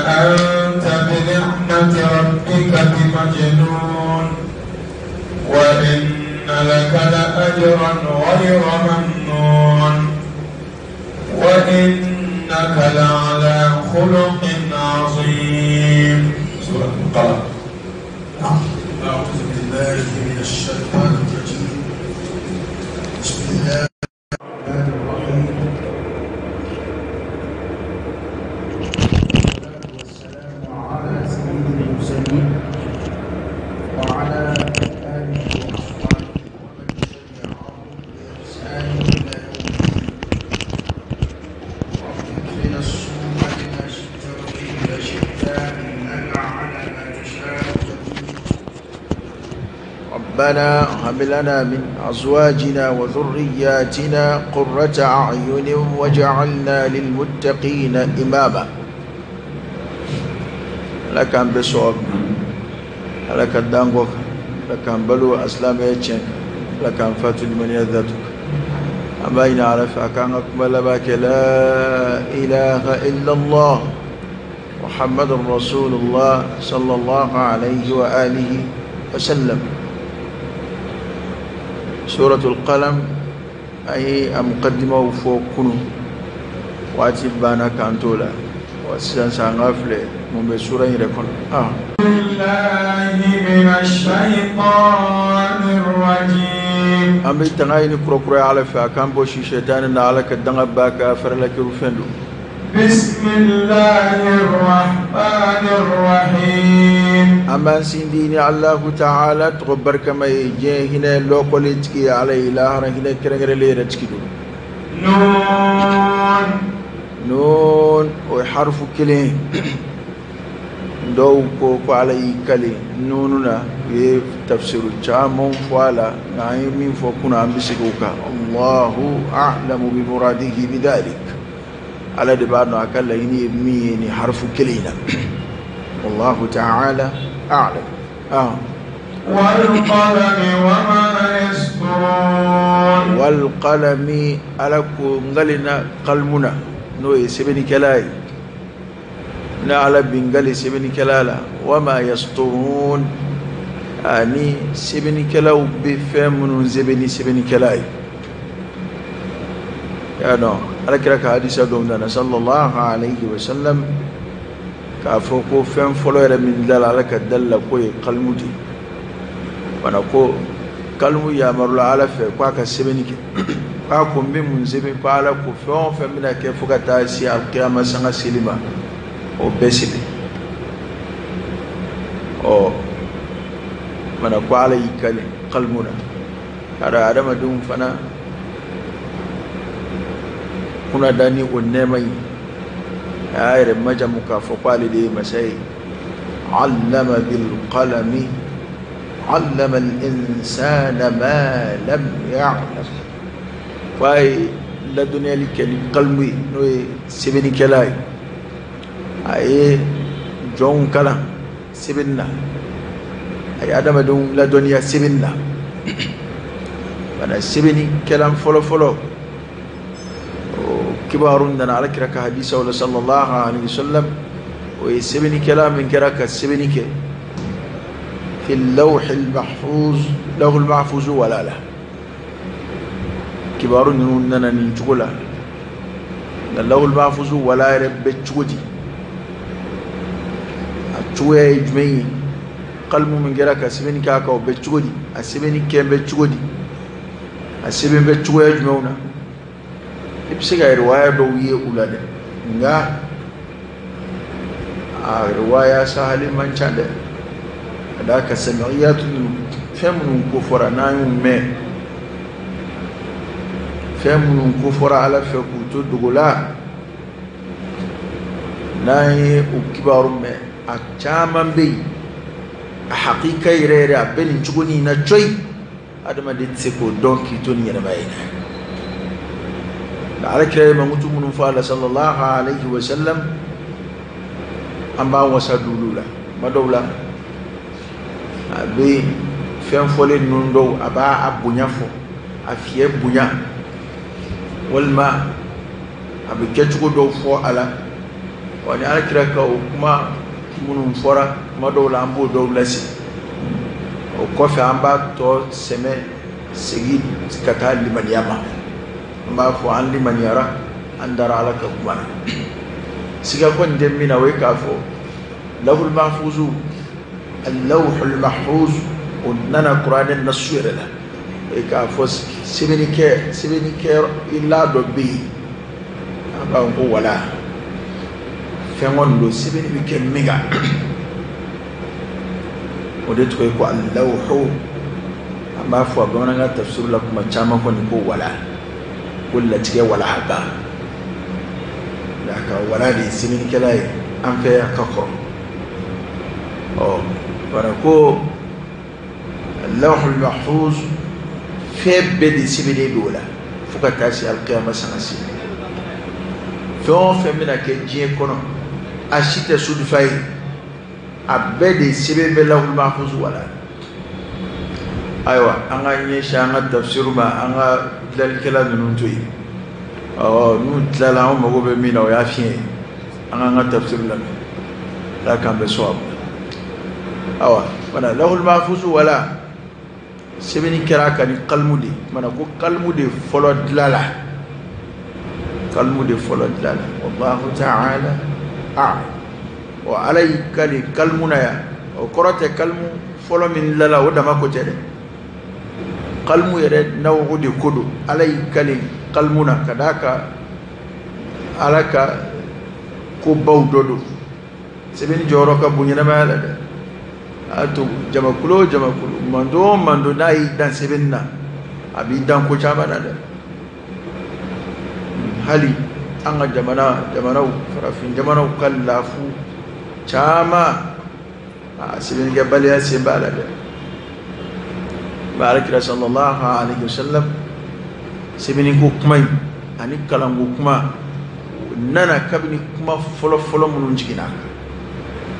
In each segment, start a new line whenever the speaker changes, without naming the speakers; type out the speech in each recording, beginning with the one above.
أنت بنعمة ربك بمجنون وإن لك لأجرا غير ممنون وإنك لعلى خلق عظيم. سورة القلم.
نعم. أعوذ بالله من الشيطان الرجيم. بسم الله الرحمن الرحيم. والصلاة والسلام على سيد المرسلين وعلى آله وأصحابه ومن تبعهم بإحسان إلى يوم الدين. رب اكفنا السوء بما شئت وكيف شئت، إنك على ما تشاء قدير. ربنا هب لنا من أزواجنا وذرياتنا قرة أعين واجعلنا للمتقين إماما. لك أن بصواب، لك الدانغوك، لك أن بلو أسلام يتشنك، لك أن فاتو لمن يذاتك. أبين عرف أكان أكمل باك لا إله إلا الله محمد رسول الله صلى الله عليه وآله وسلم. سورة القلم أي مقدمة فوق كنو واتي بانا كانتولا وسيان سانغافلة من سورة يركون.
بالله من الشيطان الرجيم.
أم بيتغاين كرو على فاكان بوشي شيطان على كدنا باكا فرلك رفندو.
بسم الله الرحمن الرحيم.
أما سنديني الله تعالى تغبر كما يجي هنا لو قلتك على إله هنا كرغر لي رتكدو.
نون
نون وحرف كلين دو كوكو على كلي نوننا تفسير تشامون فوالا نعيم فوكنا عم بسكوكا. الله أعلم بمراده بذلك. على دبارنا أكل إني ميني حرف كلينا. والله تعالى أعلم.
والقلم وما يسطرون.
والقلم على كونغلنا قلمنا نوي سبني كلاي نعلى بنغلي سبني كلالا وما يسطرون أني سبني كلاو بفهم زبني سبني كلاي. يا نو على كراك حديث دومنا صلى الله عليه وسلم كافوكو فين فلو من دل على كدل كوي قلمودي وانا كو قلمو يا مرلا على في كواك سبنيك كواكو من زبن كوالا كو فين فين من كيف كتاسي القيامة سنة سليمة أو بسلي أو وانا كو على يكلم قلمنا هذا آدم دوم فنا kuna dani o nɛɛma in a y'a yɛrɛ majamu k'a fɔ k'ale de ye masa ye. Allama bilqalami allama al-insana ma lam ya'lam. F'a ye ladɔnniyali kɛ ni kalimu ye n'o ye sɛbɛnnikɛla ye. A ye jɔnw kalan sɛbɛnni na, a ye adamadenw ladɔnniya sɛbɛnni na. Bana sɛbɛnnikɛla fɔlɔ-fɔlɔ kibaru nana ala kira ka hadisa wala sallallahu alaihi wasallam o ye sɛbɛnnikɛla min kɛra ka sɛbɛnni kɛ fi lawhi al-mahfuz lawhi al-mahfuz wala la. Kibaru ninnu nana nin cogo la nka lawhi al-mahfuz wala yɛrɛ bɛ cogo di, a cogoya ye jumɛn ye, kalimu min kɛra ka sɛbɛnni k'a kan o bɛ cogo di, a sɛbɛnni kɛ bɛ cogo di, a sɛbɛn bɛ cogoya jumɛnw na. I bɛ se ka riwaya dɔw ye u la dɛ, nka a riwaya sahali man ca dɛ. Ka d'a kan sami'iyatu ninnu fɛn minnu ko fɔra n'an y'u mɛn, fɛn minnu ko fɔra Ala fɛ k'u to dogo la, n'an ye o kibaru mɛn a caman bɛ yen a hakika yɛrɛ yɛrɛ a bɛ nin cogo nin na coyi, adamaden tɛ se k'o dɔn k'i to nin ɲɛnamaya in na. Ala kira ye mankutu minnu fɔ a la sallallahu alayhi wa sallam an b'an wasa d'olu la. Kuma dɔw la a bɛ fɛn fɔlen ninnu dɔw a b'a bonya fɔ, a fiyɛ bonya, walima a bɛ kɛcogo dɔw fɔ a la. Wa ni Ala kira ka o kuma minnu fɔra kuma dɔw la, an b'o dɔw lase. O kɔfɛ, an b'a tɔ sɛmɛ segin ka taa limaniya ma. An b'a fɔ an limaniyara, an dara Ala ka kuma na. Siga kɔni tɛ min na, o ye k'a fɔ lawhul mahfuzu, al-lawhul mahfuz, o nana kuranɛ nasu yɛrɛ la. O ye k'a fɔ sɛbɛnnikɛ ila dɔ bɛ yen, an b'a fɔ ko wala fɛn kɔni don, sɛbɛnni bɛ kɛ min kan, o de tɔgɔ ye ko al-lawhu. An b'a fɔ a bamanankan tafsir la kuma caman kɔni ko wala, ko latigɛ walahaba. Nka wala de ye sɛbɛnnikɛla ye an fɛ yan ka kɔrɔ. Ɔ wala ko lawhul mahfuz, fɛn bɛɛ de sɛbɛnnen don o la fo ka taa se alikiyama sanga se. Fɛn o fɛn bɛna kɛ diɲɛ kɔnɔ, a si tɛ sudufa ye, a bɛɛ de sɛbɛn bɛ lawhul mahfuz wala. Ayiwa, an ka ɲɛsin an ka tafsiru ma, an ka dilanlikɛla ninnu to yen. Ɔ n'u tilala, an mago bɛ min na, o y'a fiɲɛ ye. An k'an ka tafsiru lamɛn, Ala k'an bɛ sɔn. Ayiwa, wala lawhul mahfuz wala sɛbɛnni kɛra a kan ni kalimu de mana ko kalimu de fɔlɔ dilala, kalimu de fɔlɔ dilala. Wallahu ta'ala a'lam. Wa Ala y'i kali kalimu na yan, o kɔrɔ tɛ kalimu fɔlɔ min dilala, o dama ko tɛ dɛ. Kalimu yɛrɛ nawo de ko don. Ala y'i kali kalimu na ka d'a kan Ala ka ko baw dɔ don. Sɛbɛnni jɔyɔrɔ ka bon ɲɛnamaya la dɛ. A to jamakulu o jamakulu, mando o mando, n'a y'i dan sɛbɛnni na, a b'i dan ko caman na dɛ. Hali an ka jamanaw, farafin jamanaw ka lafu caman, a sɛbɛnnikɛbaliya sen b'a la dɛ. Ba Alakira sallallahu alaihi wasallam, sɛbɛnni ko kuma in ani kalanko kuma nana kabini kuma fɔlɔ fɔlɔ minnu jiginna a kan,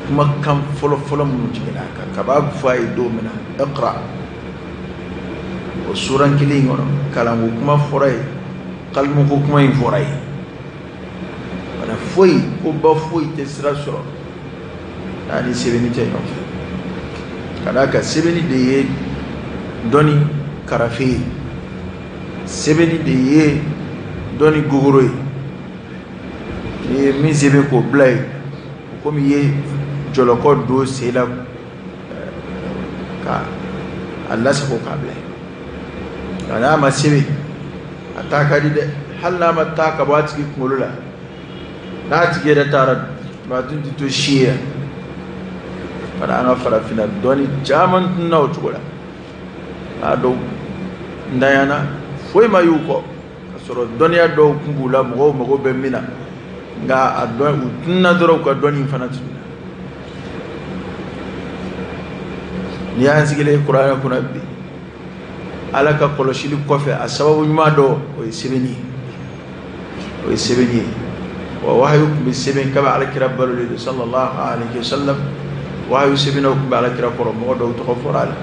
kumakan fɔlɔ fɔlɔ minnu jiginna a kan. Kaba fɔ a ye don min na, iqra, o suran kelen in kɔnɔ, kalanko kuma fɔra ye, kalimuko kuma in fɔra ye. Wala foyi ko ba foyi tɛ sira sɔrɔ n'a ni sɛbɛnni tɛ ɲɔgɔn fɛ, ka d'a kan sɛbɛnni de ye dɔnni karafe ye, sɛbɛnni de ye dɔnni gogoro ye. N'i ye min sɛbɛn k'o bila yen, komi i ye jɔlɔkɔ don sen la ka a lasago k'a bila yen. Nka n'a ma sɛbɛn, a taa ka di dɛ. Hali n'a ma taa ka bɔ a tigi kunkolo la, n'a tigi yɛrɛ taara, a dun tɛ to si ye yan. Bari an ka farafinna dɔnni caman tununa o cogo la. A dɔw ntanyana, foyi ma y'u kɔ, ka sɔrɔ dɔnniya dɔw kun b'u la, mɔgɔw mago bɛ min na. Nka a dɔn u tununa dɔrɔn, u ka dɔnni fana tununa. N'i y'an sigilen kuranɛ kunna bi, Ala ka kɔlɔsili kɔfɛ, a sababu ɲuman dɔ, o ye sɛbɛnni ye, o ye sɛbɛnni ye. Wa wahayu tun bɛ sɛbɛn kabi Ala kira balolen don sallallahu alaihi wasallam. Wahayu sɛbɛnnaw tun bɛ Ala kira kɔrɔ, mɔgɔ dɔw tɔgɔ fɔra a la.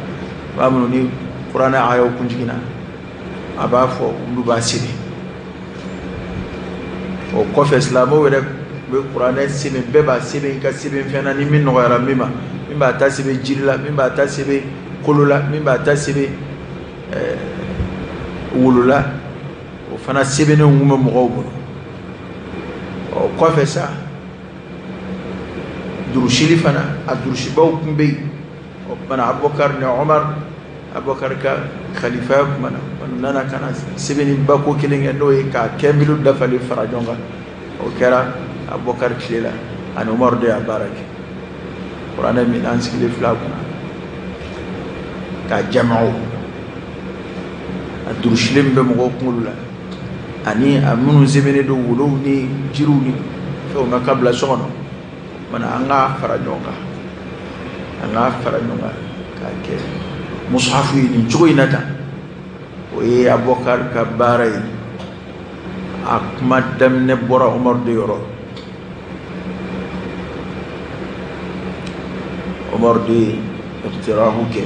Maa minnu ni kuranɛ ayaw kun jiginna, a b'a fɔ, olu b'a sɛbɛn. O kɔfɛ, silamɛw yɛrɛ bɛ kuranɛ sɛbɛn, bɛɛ b'a sɛbɛn i ka sɛbɛn fɛn na ni min nɔgɔyara min ma. Min b'a ta sɛbɛn jiri la, min b'a ta sɛbɛn kolo la, min b'a ta sɛbɛn wolo la, o fana sɛbɛnnenw kun bɛ mɔgɔw bolo. O kɔfɛ sa, durusili fana, a durusibaw kun bɛ yen. O kumana, Abubakar ni Umar, Abubakar ka khalifaya kuma na, o nana ka na sɛbɛnniba ko kelen kɛ, n'o ye k'a kɛnbili dafalen fara ɲɔgɔn kan. O kɛra Abubakar tile la, ani Umar de y'a baara kɛ. Kuranɛ min an sigilen fila kunna k'a jamaw, a durusilen bɛ mɔgɔw kunkolo la, ani a minnu sɛbɛnnen don wolow ni jiriw ni fɛnw na ka bila so kɔnɔ. Mana an k'a fara ɲɔgɔn kan, an k'a fara ɲɔgɔn kan k'a kɛ musahafu ye nin cogo in na tan. O ye Abubakar ka baara ye. A kuma daminɛ bɔra Umaru de yɔrɔ. Umaru de ye iqtirahu kɛ,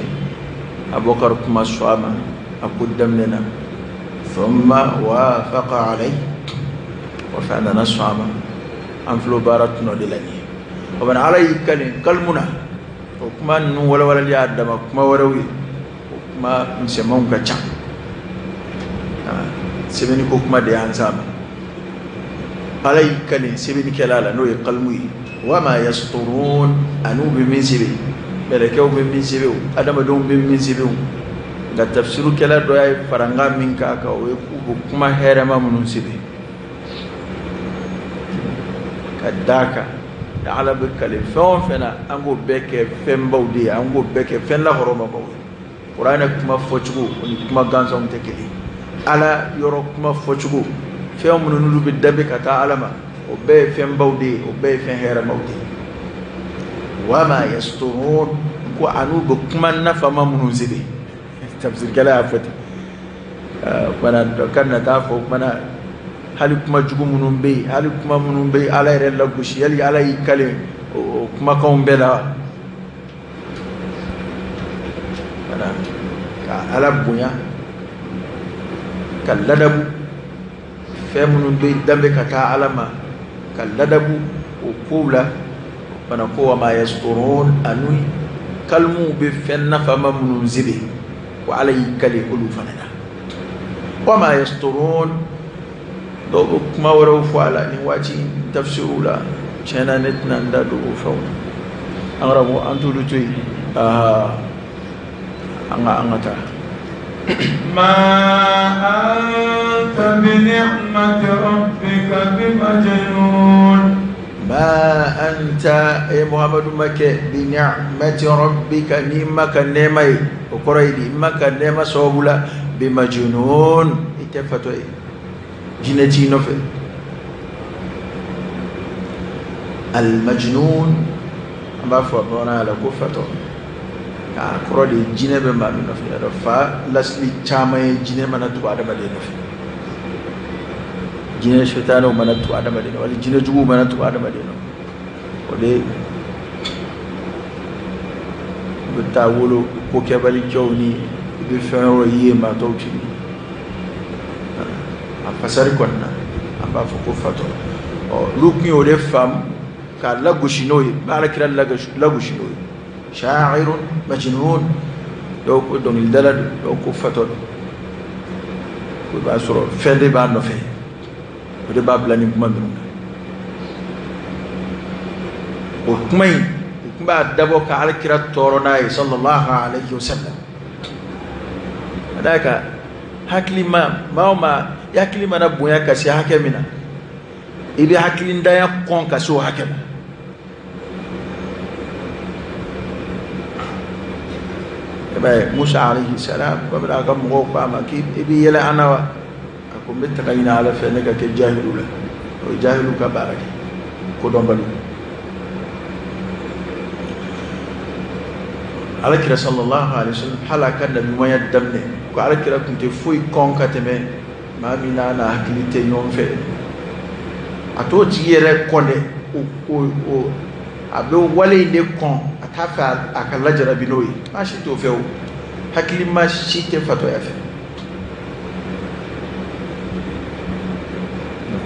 Abubakar kuma sɔn a ma a ko daminɛ na, thumma wafaqa alayhi, kɔfɛ a nana sɔn a ma. An filɛ baara tɔnɔ de la nin ye. O bana Ala y'i kali kalimu na, o kuma ninnu walawalali y'a dama kuma wɛrɛw ye, o kuma misɛnmanw ka ca. Sɛbɛnni ko kuma de y'an s'a ma. Ala y'i kali sɛbɛnnikɛla la, n'o ye kalimu ye. Wama yasturun, an'u bɛ min sɛbɛn, mɛlɛkɛw bɛ min sɛbɛn, adamadenw bɛ min sɛbɛn. Nka tafsirukɛla dɔ y'a ye farankan min k'a kan, o ye k'u bɛ kuma hɛrɛma minnu sɛbɛn ka d'a kan. Ala bɛ kale fɛn o fɛn na, an k'o bɛɛ kɛ fɛnbaw de ye, an k'o bɛɛ kɛ fɛn lahɔrɔmabaw ye. Kuranɛ kuma fɔcogo o ni kuma gansanw tɛ kelen. Ala yɔrɔ kuma fɔcogo, fɛn minnu n'olu bɛ dabe ka taa Ala ma, o bɛɛ ye fɛnbaw de ye, o bɛɛ ye fɛn hɛrɛmaw de ye. Wama yasturun, ko an'u bɛ kuma nafama minnu sɛbɛn. Tafsirikɛla y'a fɔ ten. Kumana dɔ ka na taa fɔ kumana hali kuma jugu minnu bɛ yen, hali kuma minnu bɛ yen Ala yɛrɛ lagosi, hali Ala y'i kale o kumakanw bɛɛ la. Ka Ala bonya, ka ladabu fɛn minnu bɛ danbe ka taa Ala ma, ka ladabu o kow la. Bana ko wama yasturun, anu kalimuw bɛ fɛn nafama minnu sɛbɛn, ko Ala y'i kale olu fana na. Wama yasturun, dɔw bɛ kuma wɛrɛw fɔ a la nin waati tafsiriw la. Tiɲɛ na ne tɛna n da don o fɛnw na. An karamɔgɔ, an t'olu to yen. An ka taa.
Ma anta bi ni'mati rabbika bi majnun.
Ma anta, e Muhammadu ma kɛ, bi ni'mati rabbika, ni ma ka nɛɛma ye, o kɔrɔ ye di, ma ka nɛɛma sababu la, bi majnun, i tɛ fatɔ ye, jinɛ t'i nɔfɛ. Al majnun, an b'a fɔ bamanankan la ko fatɔ, k'a kɔrɔ de ye jinɛ bɛ maa min nɔfɛ. Y'a dɔn fa lasili caman ye jinɛ mana tugu adamaden nɔfɛ, jinɛ sitanɛw mana tugu adamaden nɔfɛ, wali jinɛ juguw mana tugu adamaden nɔfɛ, o de u bɛ taa wolo kokɛbalikɛw ni i bɛ fɛn wɛrɛw ye maa tɔw ti min. A fasari kɔni na, an b'a fɔ ko fatɔ. Ɔ olu tun y'o de faamu k'a lagosi n'o ye, Ala kira lagosi n'o ye. Sha'irun majnun, dɔw ko dɔnkilidala don, dɔw ko fatɔ don. O b'a sɔrɔ fɛn de b'a nɔfɛ, o de b'a bila nin kuma ninnu na. O kuma in, u tun b'a dabɔ ka Ala kira tɔɔrɔ n'a ye sallallahu alayhi wa sallam. Ka d'a kan hakilima, maa o maa i hakili mana bonya ka se hakɛ min na, i bɛ hakilintanya kɔn ka se o hakɛ ma. I b'a ye Musa alayhi salam, kabini a ka mɔgɔw ko a ma k'i bɛ yɛlɛ an na wa, a ko n bɛ taga ɲini Ala fɛ ne ka kɛ jahilu la. O ye jahilu ka baara kɛ, kodɔnbali. Ala kira sallallahu alayhi wa sallam, hali a ka nabiɲumanya daminɛ, ko Ala kira tun tɛ foyi kɔn ka tɛmɛ maa min n'a n'a hakili tɛ ɲɔgɔn fɛ. A t'o tigi yɛrɛ kɔn dɛ, o a bɛ wale in de kɔn, a t'a fɛ a ka lajarabi n'o ye. Maa si t'o fɛ o, hakilima si tɛ fatɔya fɛ.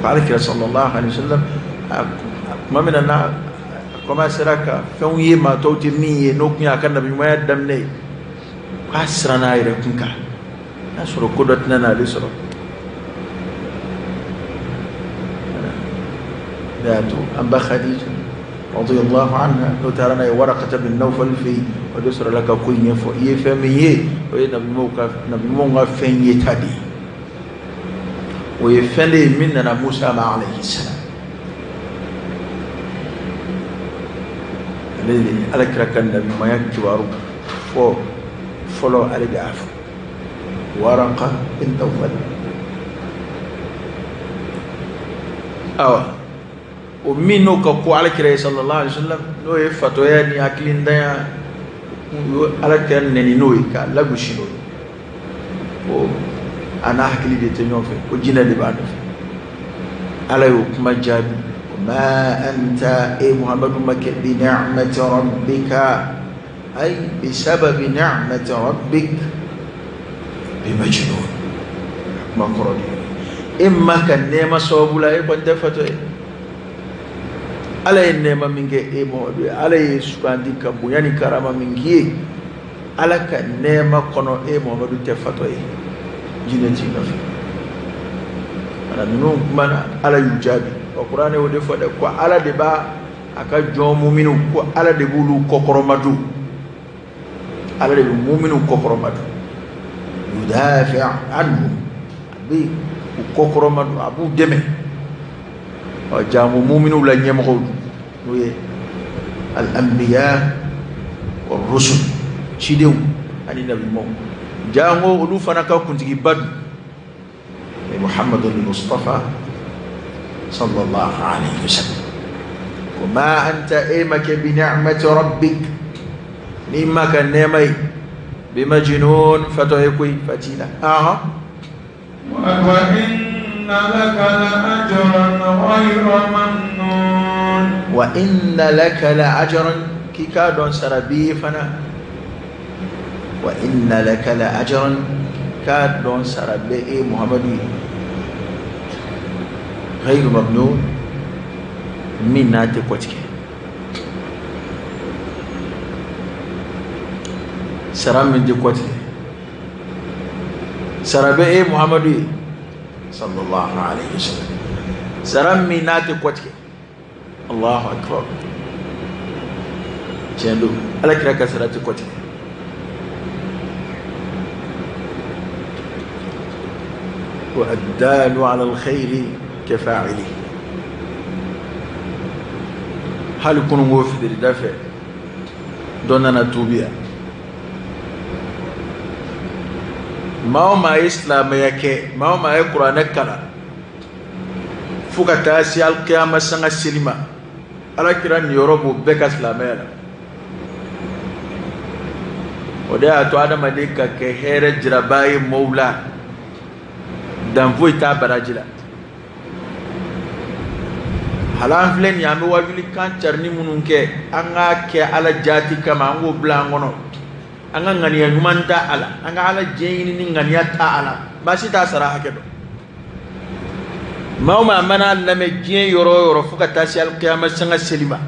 Ko Ala kira sallallahu alayhi wa sallam, a tuma min na n'a commencera ka fɛnw ye maa tɔw tɛ min ye, n'o tun y'a ka nabiɲumanya daminɛ ye, k'a siranna a yɛrɛ kun kan, n'a sɔrɔ ko dɔ tɛna n'ale sɔrɔ. De y'a to an ba Khadija radiyallahu anha, n'o taara n'a ye Warakata bin Nawfal fɛ yen, o de sɔrɔla ka ko in ɲɛfɔ. I ye fɛn min ye, o ye nabiɲumanw ka fɛn yeta de ye. O ye fɛn de ye min nana Musa ma alayhi salam. Ale de ye Ala kira ka nabiɲumanya kibaru fɔ fɔlɔ, ale de y'a fɔ. Waraka bin Nawfal. Awa, o min n'o ka ko Ala kira ye sallallahu alayhi wa sallam, n'o ye fatɔya ni hakilintanya, u ye Ala kira nɛni n'o ye, k'a lagosi n'o ye, ko a n'a hakili de tɛ ɲɔgɔn fɛ, ko jinɛ de b'a nɔfɛ. Ala y'o kuma jaabi. Ma anta, e Muhammadu ma kɛ, bi ni'mati rabbika, ay bi sababi ni'mati rabbik bi majnun. Kuma kɔrɔ de ye, e ma ka nɛɛma sababu la, e kɔni tɛ fatɔ ye. Ala ye nɛɛma min kɛ e Muhamadu ye, Ala ye sugandi ka bonya ni karama min k'i ye, Ala ka nɛɛma kɔnɔ e Muhamadu tɛ fatɔ ye, jinɛ t'i nɔfɛ. Mana ninnu kumana, Ala y'u jaabi. Wa kuranɛ y'o de fɔ dɛ, ko Ala de b'a a ka jɔn muminu, ko Ala de b'olu kɔkɔrɔma don, Ala de bɛ muminu kɔkɔrɔma don. Yudafi anhum, a bɛ u kɔkɔrɔma don, a b'u dɛmɛ. Ɔ jango muminu la ɲɛmɔgɔw don, n'o ye al-anbiya wa rusul, cidenw ani nabiɲumanw. Jango olu fana ka kuntigiba don, Muhammadu Mustafa sallallahu alayhi wa sallam. Ko ma anta e ma kɛ bi ni'mati rabbik, ni ma ka nɛɛma ye, bi majnun, fatɔ ye koyi, fatila. Ahan.
Wa inna laka la ajran ghayra mamnun.
Wa inna laka la ajran, k'i k'a dɔn sara b'i ye fana. Wa inna laka la ajran, k'a dɔn sara bɛ e Muhamadu ye, ghayru mamnun, min n'a tɛ kɔtigɛ. Sara min tɛ kɔtigɛ, sara bɛ e Muhamadu ye sallallahu alayhi wa sallam, sara min n'a tɛ kɔtigɛ. Allahu akbar. Tiɲɛ don, Ala kira ka sara tɛ kɔtigɛ. Wa addalu ala alkhayri kafa'ili. Hali kununko fitirida fɛ, dɔ nana tuubi yan. Maa o maa ye silamɛya kɛ, maa o maa ye kuranɛ kalan fo ka taa se alikiyama sanga seli ma, Ala kira niyɔrɔ b'o bɛɛ ka silamɛya la. O de y'a to adamaden ka kɛ hɛrɛ jirabaa ye mɔɔw la, dan foyi t'a baraji la. Hali an filɛ nin ye, an bɛ wajulikan carinni minnu kɛ, an k'a kɛ Ala jaati kama, an k'o bila an kɔnɔ, an ka ŋaniya ɲuman ta a la, an ka Ala diɲɛ ɲini ni ŋaniya ta a la, baasi t'a sara hakɛ dɔn. Maa o maa mana lamɛn diɲɛ yɔrɔ o yɔrɔ fo ka taa se alikiyama sanga seli ma,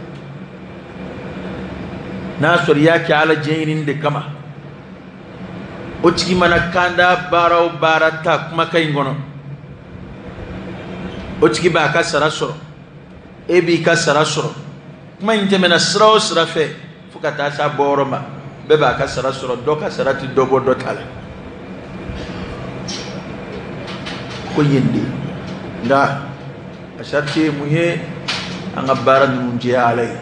n'a sɔrɔ i y'a kɛ Ala diɲɛ ɲini de kama, o tigi mana kanda baara o baara ta kumakan in kɔnɔ, o tigi b'a ka sara sɔrɔ, e b'i ka sara sɔrɔ. Kuma in tɛmɛna sira o sira fɛ fo ka taa s'a bɔyɔrɔ ma, bɛɛ b'a ka sara sɔrɔ, dɔ ka sara tɛ dɔ bɔ dɔ ta la. Ko yen de, nka a sariti ye mun ye? An ka baara ninnu jɛya Ala ye,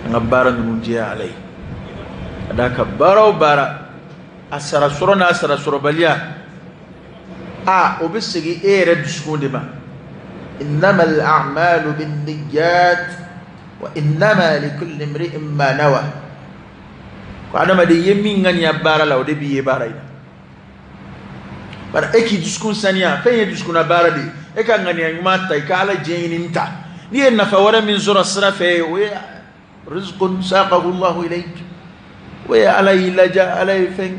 an ka baara ninnu jɛya Ala ye. Ka d'a kan baara o baara, a sara sɔrɔ n'a sara sɔrɔbaliya, a o bɛ segin e yɛrɛ dusukun de ma. Innama al-a'malu bin-niyyat wa innama likulli imri'in ma nawa. Ko adamaden ye min ŋaniya baara la, o de b'i ye baara in na. Bari e k'i dusukun saniya, fɛn ye dusukunna baara de ye. E ka ŋaniya ɲuman ta, i ka Ala diɲɛ ɲini ta. N'i ye nafa wɛrɛ min sɔrɔ sira fɛ, o ye rizqun saqahu Allahu ilayk, o ye Ala y'i laja, Ala ye fɛn,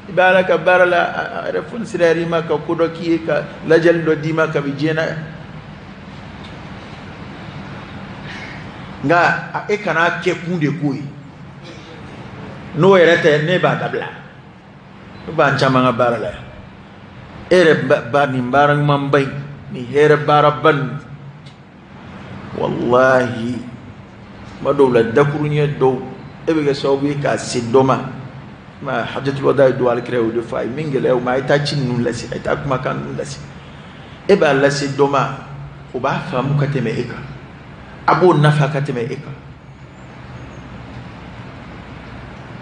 i bɛ Ala ka baara la, a yɛrɛ foni sira yɛrɛ i ma ka ko dɔ k'i ye, ka lajali dɔ d'i ma kabi diɲɛ na yan. Nka e kana kɛ kun de ko ye, n'o yɛrɛ tɛ ne b'a dabila. Ne b'an caman ka baara la yan. E yɛrɛ ba nin baara ɲumanba in, nin hɛrɛ baaraba nin, walahi kuma dɔw la dakuruɲɛ dɔw e bɛ kɛ sababu ye k'a se dɔ ma. Ma hajjatul wada ye don alikira y'o de fɔ a ye min gɛlɛya o ma, a ye taa ci ninnu lase, a ye taa kumakan ninnu lase. E b'a lase dɔ ma, o b'a faamu ka tɛmɛ e kan, a b'o nafa ka tɛmɛ e kan.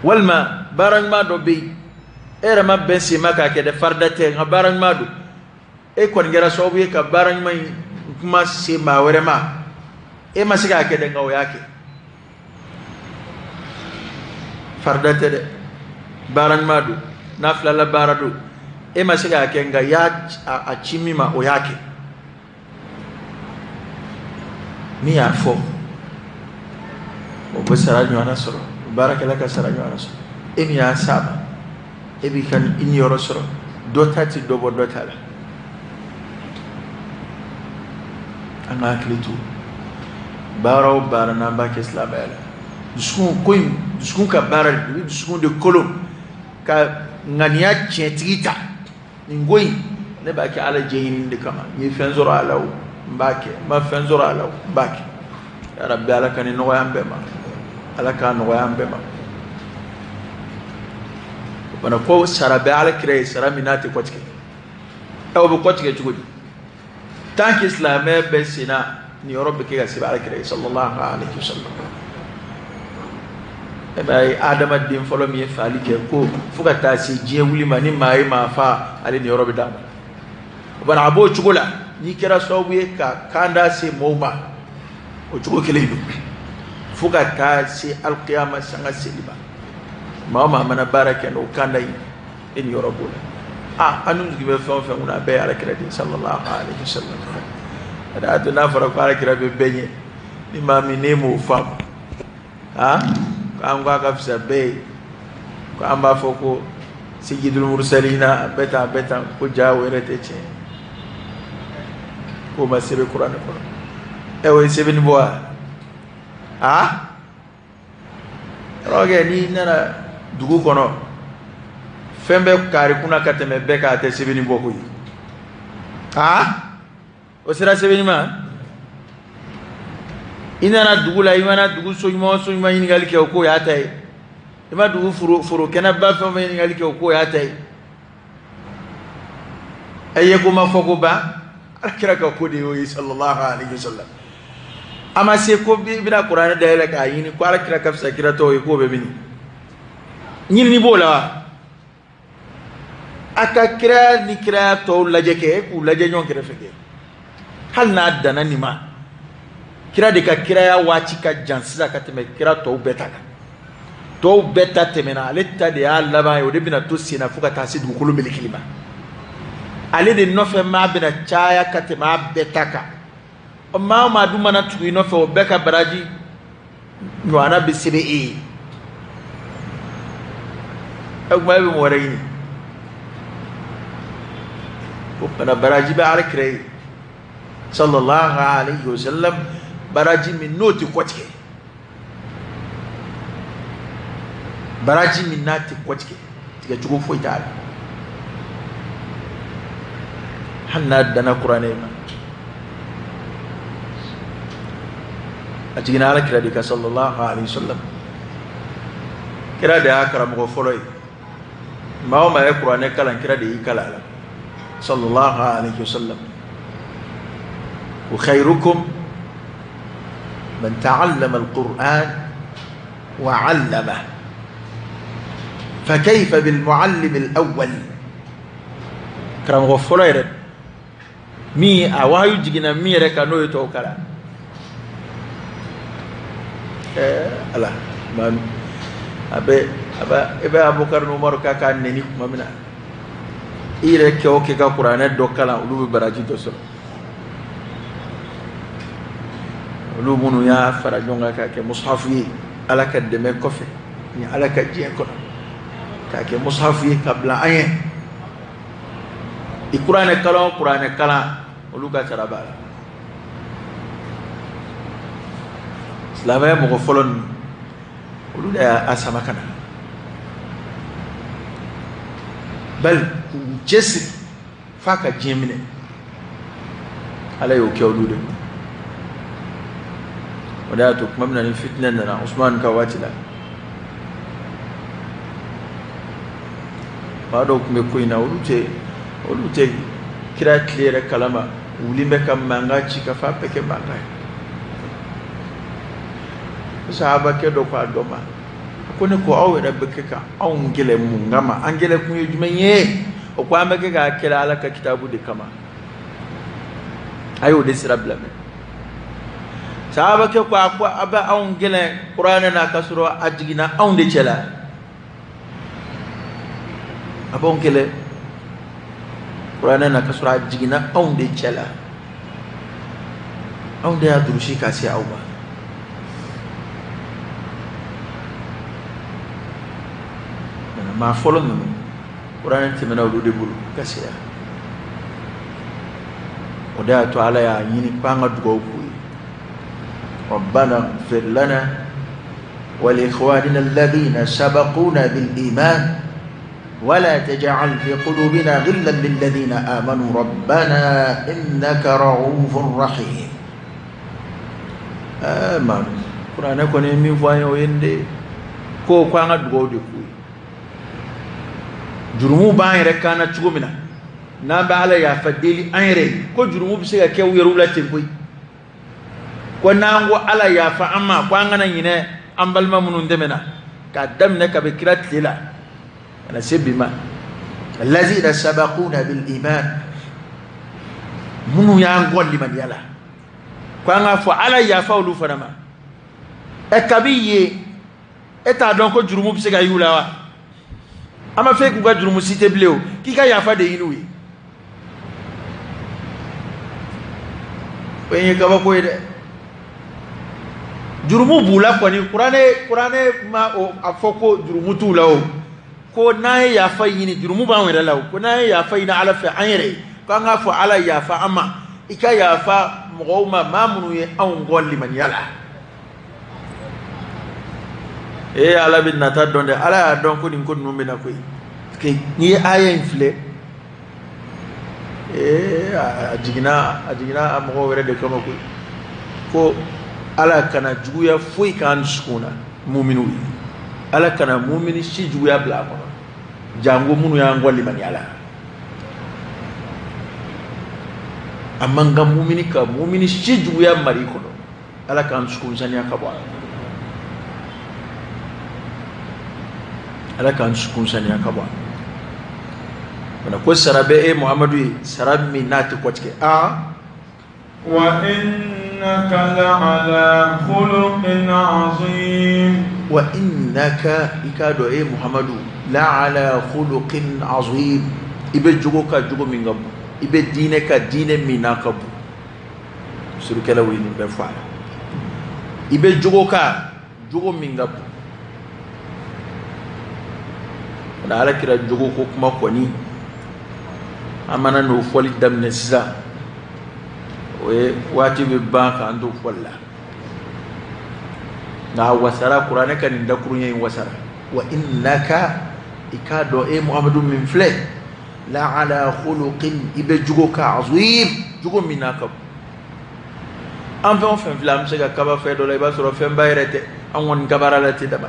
Walima baara ɲuman dɔ bɛ yen, e yɛrɛ ma bɛn sen ma k'a kɛ dɛ, farida tɛ, nka baara ɲuman don. E kɔni kɛra sababu ye ka baara ɲuman in kuma se maa wɛrɛ ma, e ma se k'a kɛ dɛ, nka o y'a kɛ. Farida tɛ dɛ, baara ɲuman don, n'a filala baara don, e ma se k'a kɛ, nka i y'a a ci min ma, o y'a kɛ. Min y'a fɔ, o bɛ sara ɲɔgɔnna sɔrɔ, baarakɛla ka sara ɲɔgɔnna sɔrɔ. E min y'a s'a ma, e b'i ka i niyɔrɔ sɔrɔ. Dɔ ta tɛ dɔ bɔ dɔ ta la. An ka hakili to baara o baara n'an b'a kɛ silamɛya la, dusukun ko in, dusukun ka baara de don. I bɛ dusukun de kolo ka ŋaniya tiɲɛtigi ta. Nin ko in, ne b'a kɛ Ala diɲɛ ɲini de kama. N ye fɛn sɔrɔ a la o, n b'a kɛ. N ma fɛn sɔrɔ a la o, n b'a kɛ. Ya Rabbi, Ala ka nin nɔgɔya an bɛɛ ma, Ala k'a nɔgɔya an bɛɛ ma. O fana ko sara bɛ Ala kira ye, sara min n'a tɛ kɔtigɛ. Ɛ, o bɛ kɔtigɛ cogo di? Tant que silamɛ bɛ sen na, nin yɔrɔ bɛ kɛ ka sɛbɛn Ala kira ye sallallahu alaihi wasallam. E b'a ye, adamaden fɔlɔ min ye faali kɛ, ko fo ka taa se diɲɛ wuli ma, ni maa ye maa fa, ale nin yɔrɔ bɛ d'a ma. O bana a b'o cogo la, n'i kɛra sababu ye ka kanda se mɔgɔw ma, o cogo kelen don fo ka taa se alikiyama sanga seli ma. Maa o maa mana baara kɛ n'o kanda ye, e ni yɔrɔ b'o la. A an dun sigi bɛ fɛn o fɛn kunna, a bɛɛ ye Ala kira de ye sallallahu alaihi wasallam. A y'a to n'a fɔra ko Ala kira bɛ bɛɛ ɲɛ, ni maa min n'e m'o faamu, a k'an ko a ka fisa bɛɛ ye, ko an b'a fɔ ko sayyidul mursalina, a bɛɛ tan, a bɛɛ tan, ko ja o yɛrɛ tɛ tiɲɛ, k'o ma sɛbɛn kuranɛ kɔnɔ. Ɛ, o ye sɛbɛnni bɔ wa? A yɔrɔ n'i nana dugu kɔnɔ, fɛn bɛ kari kunna ka tɛmɛ bɛɛ kan, a tɛ sɛbɛnni bɔ koyi. A o sera sɛbɛnni ma. I nana dugu la, i mana dugu so ɲuman o so ɲuman ɲininkali kɛ, o k'o y'a ta ye. I ma dugu foro kɛnɛba fɛn o fɛn ɲininkali kɛ, o k'o y'a ta ye. Ɛ, ye ko ma fɔ ko ban, Ala kira ka ko de y'o ye sallallahu alaihi wasallam. A ma se ko i bɛna kuranɛ dayɛlɛ k'a ɲini ko Ala kira ka fisa kira tɔw ye, k'o bɛ mini ɲinini b'o la wa? A ka kira ni kiraya tɔw lajɛ kɛ, k'u lajɛ ɲɔgɔn kɛrɛfɛ kɛ, hali n'a danna nin ma, kira de ka kiraya waati ka jan sisan ka tɛmɛ kira tɔw bɛɛ ta kan. Tɔw bɛɛ ta tɛmɛna, ale ta de y'a laban ye, o de bɛna to sen na fo ka taa se dugukolo melekeli ma. Ale de nɔfɛ maa bɛna caya ka tɛmɛ a bɛɛ ta kan. Maa o maa dun mana tugu i nɔfɛ, o bɛɛ ka baraji ɲɔgɔnna bɛ sɛbɛn e ye. Ɛ, kuma e bɛ mɔgɔ wɛrɛ ɲini o fana baraji bɛ Ala kira ye sallallahu alaihi wasallam, baraji min n'o tɛ kɔtigɛ, baraji min n'a tɛ kɔtigɛ, tigɛcogo foyi t'a la, hali n'a danna kuranɛ ma. A jiginna Ala kira de kan sallallahu alaihi wasallam. Kira de y'a karamɔgɔ fɔlɔ ye. Maa o maa ye kuranɛ kalan, kira de y'i kalan a la sallallahu alaihi wasallam. Wa khairukum man ta'allama al-Qur'an wa 'allama, fa kayfa bil mu'allim al-awwal. Karamɔgɔ fɔlɔ yɛrɛ min a wahayu jiginna min yɛrɛ kan, n'o ye tɔw kalan. Ɛɛ Ala, a bɛ a bɛ i bɛ Abubakar ni Umaru k'a nɛni tuma min na, i yɛrɛ kɛ o kɛ ka kuranɛ dɔ kalan, olu bɛ baraji dɔ sɔrɔ. Olu minnu y'a fara ɲɔgɔn kan k'a kɛ musahafu ye, Ala ka dɛmɛ kɔfɛ ni Ala ka diɲɛ kɔnɔ, k'a kɛ musahafu ye ka bila an ye. I kuranɛ kalan o kuranɛ kalan, olu ka sara b'a la. Silamɛya mɔgɔ fɔlɔ ninnu, olu de y'a sama ka na, bali k'u cɛsiri f'a ka diɲɛ minɛ. Ala y'o kɛ olu de kun. O de y'a to tuma min na ni fitinɛ nana Usman ka waati la, maa dɔw tun bɛ ko in na, olu tɛ kira tile yɛrɛ kalama, wuli bɛ ka mankan ci ka f'a bɛɛ kɛ mankan ye. Sahabakɛ dɔ ko a dɔ ma ko ne ko aw yɛrɛ bɛ kɛ ka anw kɛlɛ mun kama? An kɛlɛ kun ye jumɛn ye? O ko an bɛ kɛ k'a kɛlɛ Ala ka kitabu de kama. A y'o de sira bila mɛ. Sahabakɛ ko a ko a bɛ anw kɛlɛ kuranɛ na, k'a sɔrɔ a jiginna anw de cɛ la. A b'anw kɛlɛ kuranɛ na, k'a sɔrɔ a jiginna anw de cɛ la, anw de y'a durusi ka se aw ma. Maa fɔlɔ ninnu, kuranɛ tɛmɛna olu de bolo ka se yan. O de y'a to Ala y'a ɲini k'an ka dugawu k'u ye. Rabbana ighfir lana wa li ikhwanina alladhina sabaquna bil iman ولا تجعل في قلوبنا غلا للذين آمنوا ربنا إنك رؤوف رحيم. آمن قرآن kɔni ye min fɔ an ye, o ye nin de ye, ko an ka dugawu de k'u ye. Jurumu b'an yɛrɛ kan na cogo min na, n'an bɛ Ala yafa deli an yɛrɛ ye, ko jurumu bɛ se ka kɛ u yɛrɛw la ten koyi. Ko n'an ko Ala yafa an ma, ko an kana ɲinɛ an balima minnu tɛmɛna k'a daminɛ kabi kira tile la kana se bi ma. Allazina sabaquna bil iman, minnu y'an kɔ limaniya la, ko an k'a fɔ Ala yafa olu fana ma. Ɛ, kabi yen e t'a dɔn ko jurumu bɛ se ka y'u la wa? An ma fɛ k'u ka jurumu si tɛ bilen o, k'i ka yafa de ɲini u ye. O ye kabako ye dɛ. Jurumu b'u la kɔni, kuranɛ ma a fɔ ko jurumu t'u la o. Ko n'an ye yafa ɲini, jurumu b'an yɛrɛ la o. Ko n'an ye yafa ɲini Ala fɛ an yɛrɛ ye, k'an k'a fɔ Ala yafa an ma, i ka yafa mɔgɔw ma, maa minnu ye anw kɔ limaniya la. Ee, Ala bɛ nata dɔn dɛ. Ala y'a dɔn ko nin ko ninnu bɛ na koyi. Parce que n'i ye aya in filɛ, ee, a jiginna a mɔgɔw yɛrɛ de kama koyi. Ko Ala kana juguya foyi k'an dusukun na muminiw ye. Ala kana mumini si juguya bila a kɔnɔ, jango minnu y'an kɔ limaniya la. A man kan mumini ka mumini si juguya mari kɔnɔ. Ala k'an dusukun saniya ka bɔ a la. Ala k'an dusukun saniya ka bɔ a la. Ko sara bɛ e Muhamadu ye, sara min n'a tɛ kɔtigɛ. Aa.
وإنك لعلى خلق عظيم.
وإنك, i k'a dɔn e Muhamadu, لعلى خلق عظيم, i bɛ jogo ka jogo min ka bon, i bɛ diinɛ ka diinɛ min n'a ka bon. Surukɛlaw ye nin bɛɛ fɔ a la. I bɛ jogo ka jogo min ka bon. O la, Ala kira jogo ko kuma kɔni, an mana n'o fɔli daminɛ sisan, o ye waati bɛ ban k'an to fɔli la. Nka a wasara, kuranɛ ka nin dakuruɲɛ in wasara. وإنك, i k'a dɔn e Muhamadu min filɛ, لعلى خلق, i bɛ jogo ka عظيم, jogo min n'a ka bon. An fɛn o fɛn filɛ, an bɛ se ka kaba fɛn dɔ la, i b'a sɔrɔ fɛnba yɛrɛ tɛ, an kɔni kabara la ten dama,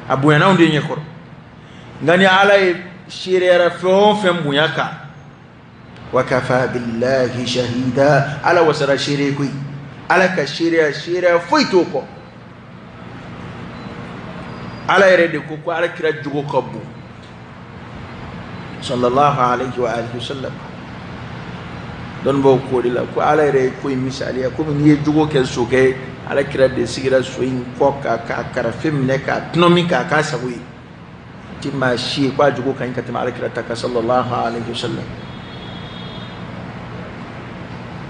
a bonyana anw de ɲɛkɔrɔ. Nka ni Ala ye seereyara fɛn o fɛn bonya kan, وكفى بالله شهيدا, Ala wasara seere koyi. Ala ka seereya, seereya foyi t'o kɔ. Ala yɛrɛ de ko Ala kira jogo ka bon, صلى الله عليه وآله وسلم. Dɔnnibaw ko de la ko Ala yɛrɛ ye ko in misaliya komi n'i ye jogo kɛ sokɛ ye, Ala kira de sigira so in kɔ ka k'a karafe minɛ k'a tɔnɔmi k'a k'a sago ye. Ti maa si ye k'a jogo ka ɲi ka tɛmɛ Ala kira ta kan, صلى الله عليه وسلم.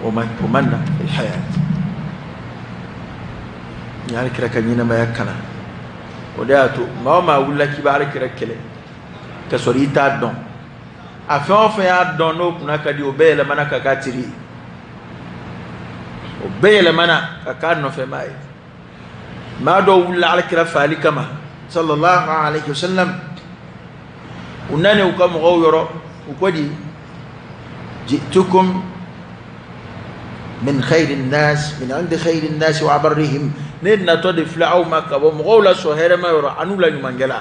O man na في الحياة ni Ala kira ka ɲɛnamaya kana. O de y'a to maa o maa wulila k'i bɛ Ala kira kɛlɛ ka sɔrɔ i t'a dɔn, a fɛn o fɛn y'a dɔn n'o kunna ka di, o bɛɛ yɛlɛmana ka k'a teri ye, o bɛɛ yɛlɛmana ka k'a nɔfɛmaa ye. Maa dɔw wulila Ala kira faali kama, صلى الله عليه وسلم. U nana u ka mɔgɔw yɔrɔ, u ko di: جئتكم من خير الناس، من عند خير الناس وأبرهم. Ne natɔ de filɛ aw ma ka bɔ mɔgɔw la sɔn hɛrɛma yɔrɔ an'u la ɲumankɛla.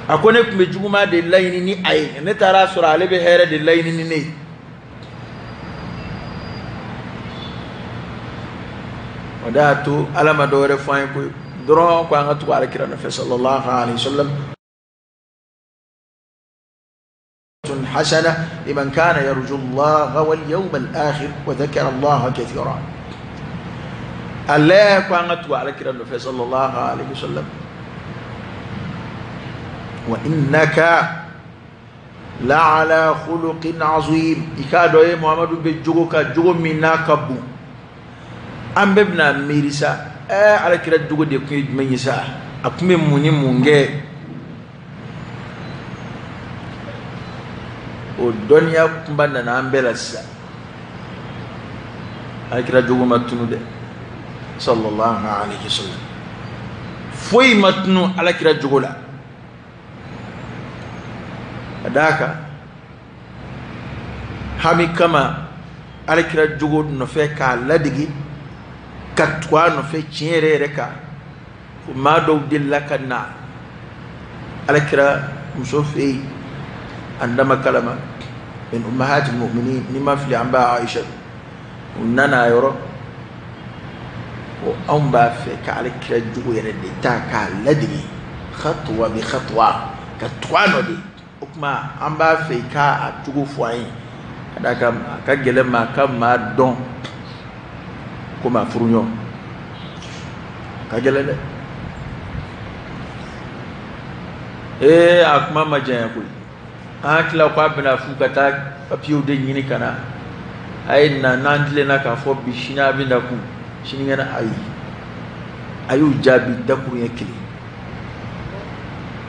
A ko ne tun bɛ juguman de laɲini ni a ye, ne taara sɔrɔ ale bɛ hɛrɛ de laɲini ni ne ye. O de y'a to Ala ma dɔ wɛrɛ fɔ an ye koyi dɔrɔn ko an ka tugu Ala kira nɔfɛ, صلى الله عليه وسلم. حسنة لمن كان يرجو الله واليوم الآخر وذكر الله كثيرا. الله ko an ka tugu Ala kira nɔfɛ, صلى الله عليه وسلم. وإنك لعلى خلق عظيم, i k'a dɔn e Muhamadu bɛ jogo ka jogo min n'a ka bon. An bɛɛ bɛna miiri sa, Ala kira jogo de tun ye jumɛn ye sa? A tun bɛ mun ni mun kɛ? O O dɔnniya kunba nana an bɛɛ la sisan. Alakira jogo ma tunu dɛ, sallallahu alaihi wasallam. Foyi ma tunu alakira jogo la. Ka d'a kan hami kama alakira jogo nɔfɛ k'a ladege ka tugu a nɔfɛ tiɲɛ yɛrɛ yɛrɛ kan. Maa dɔw delila ka na alakira muso fɛ yen, an dama kalama min ummahatil mu'minin, ni ma fili an ba Aisha, u nana a yɔrɔ ko anw b'a fɛ ka alakira jogo yɛrɛ de ta k'a ladege khatwa bi khatwa, ka tugu a nɔ de. O tuma an b'a fɛ i k'a jogo fɔ an ye, ka d'a kan a ka gɛlɛn maa ka maa dɔn ko maa furu ɲɔgɔn ka gɛlɛn dɛ. Ee, a kuma ma janya koyi. An hakili ko a bɛna f'u ka taa papiyew de ɲini ka na, a ye na n'an tilenna k'a fɔ bi sini a bɛ na kun sinikɛnɛ. Ayi, a y'u jaabi dakuruɲɛ kelen.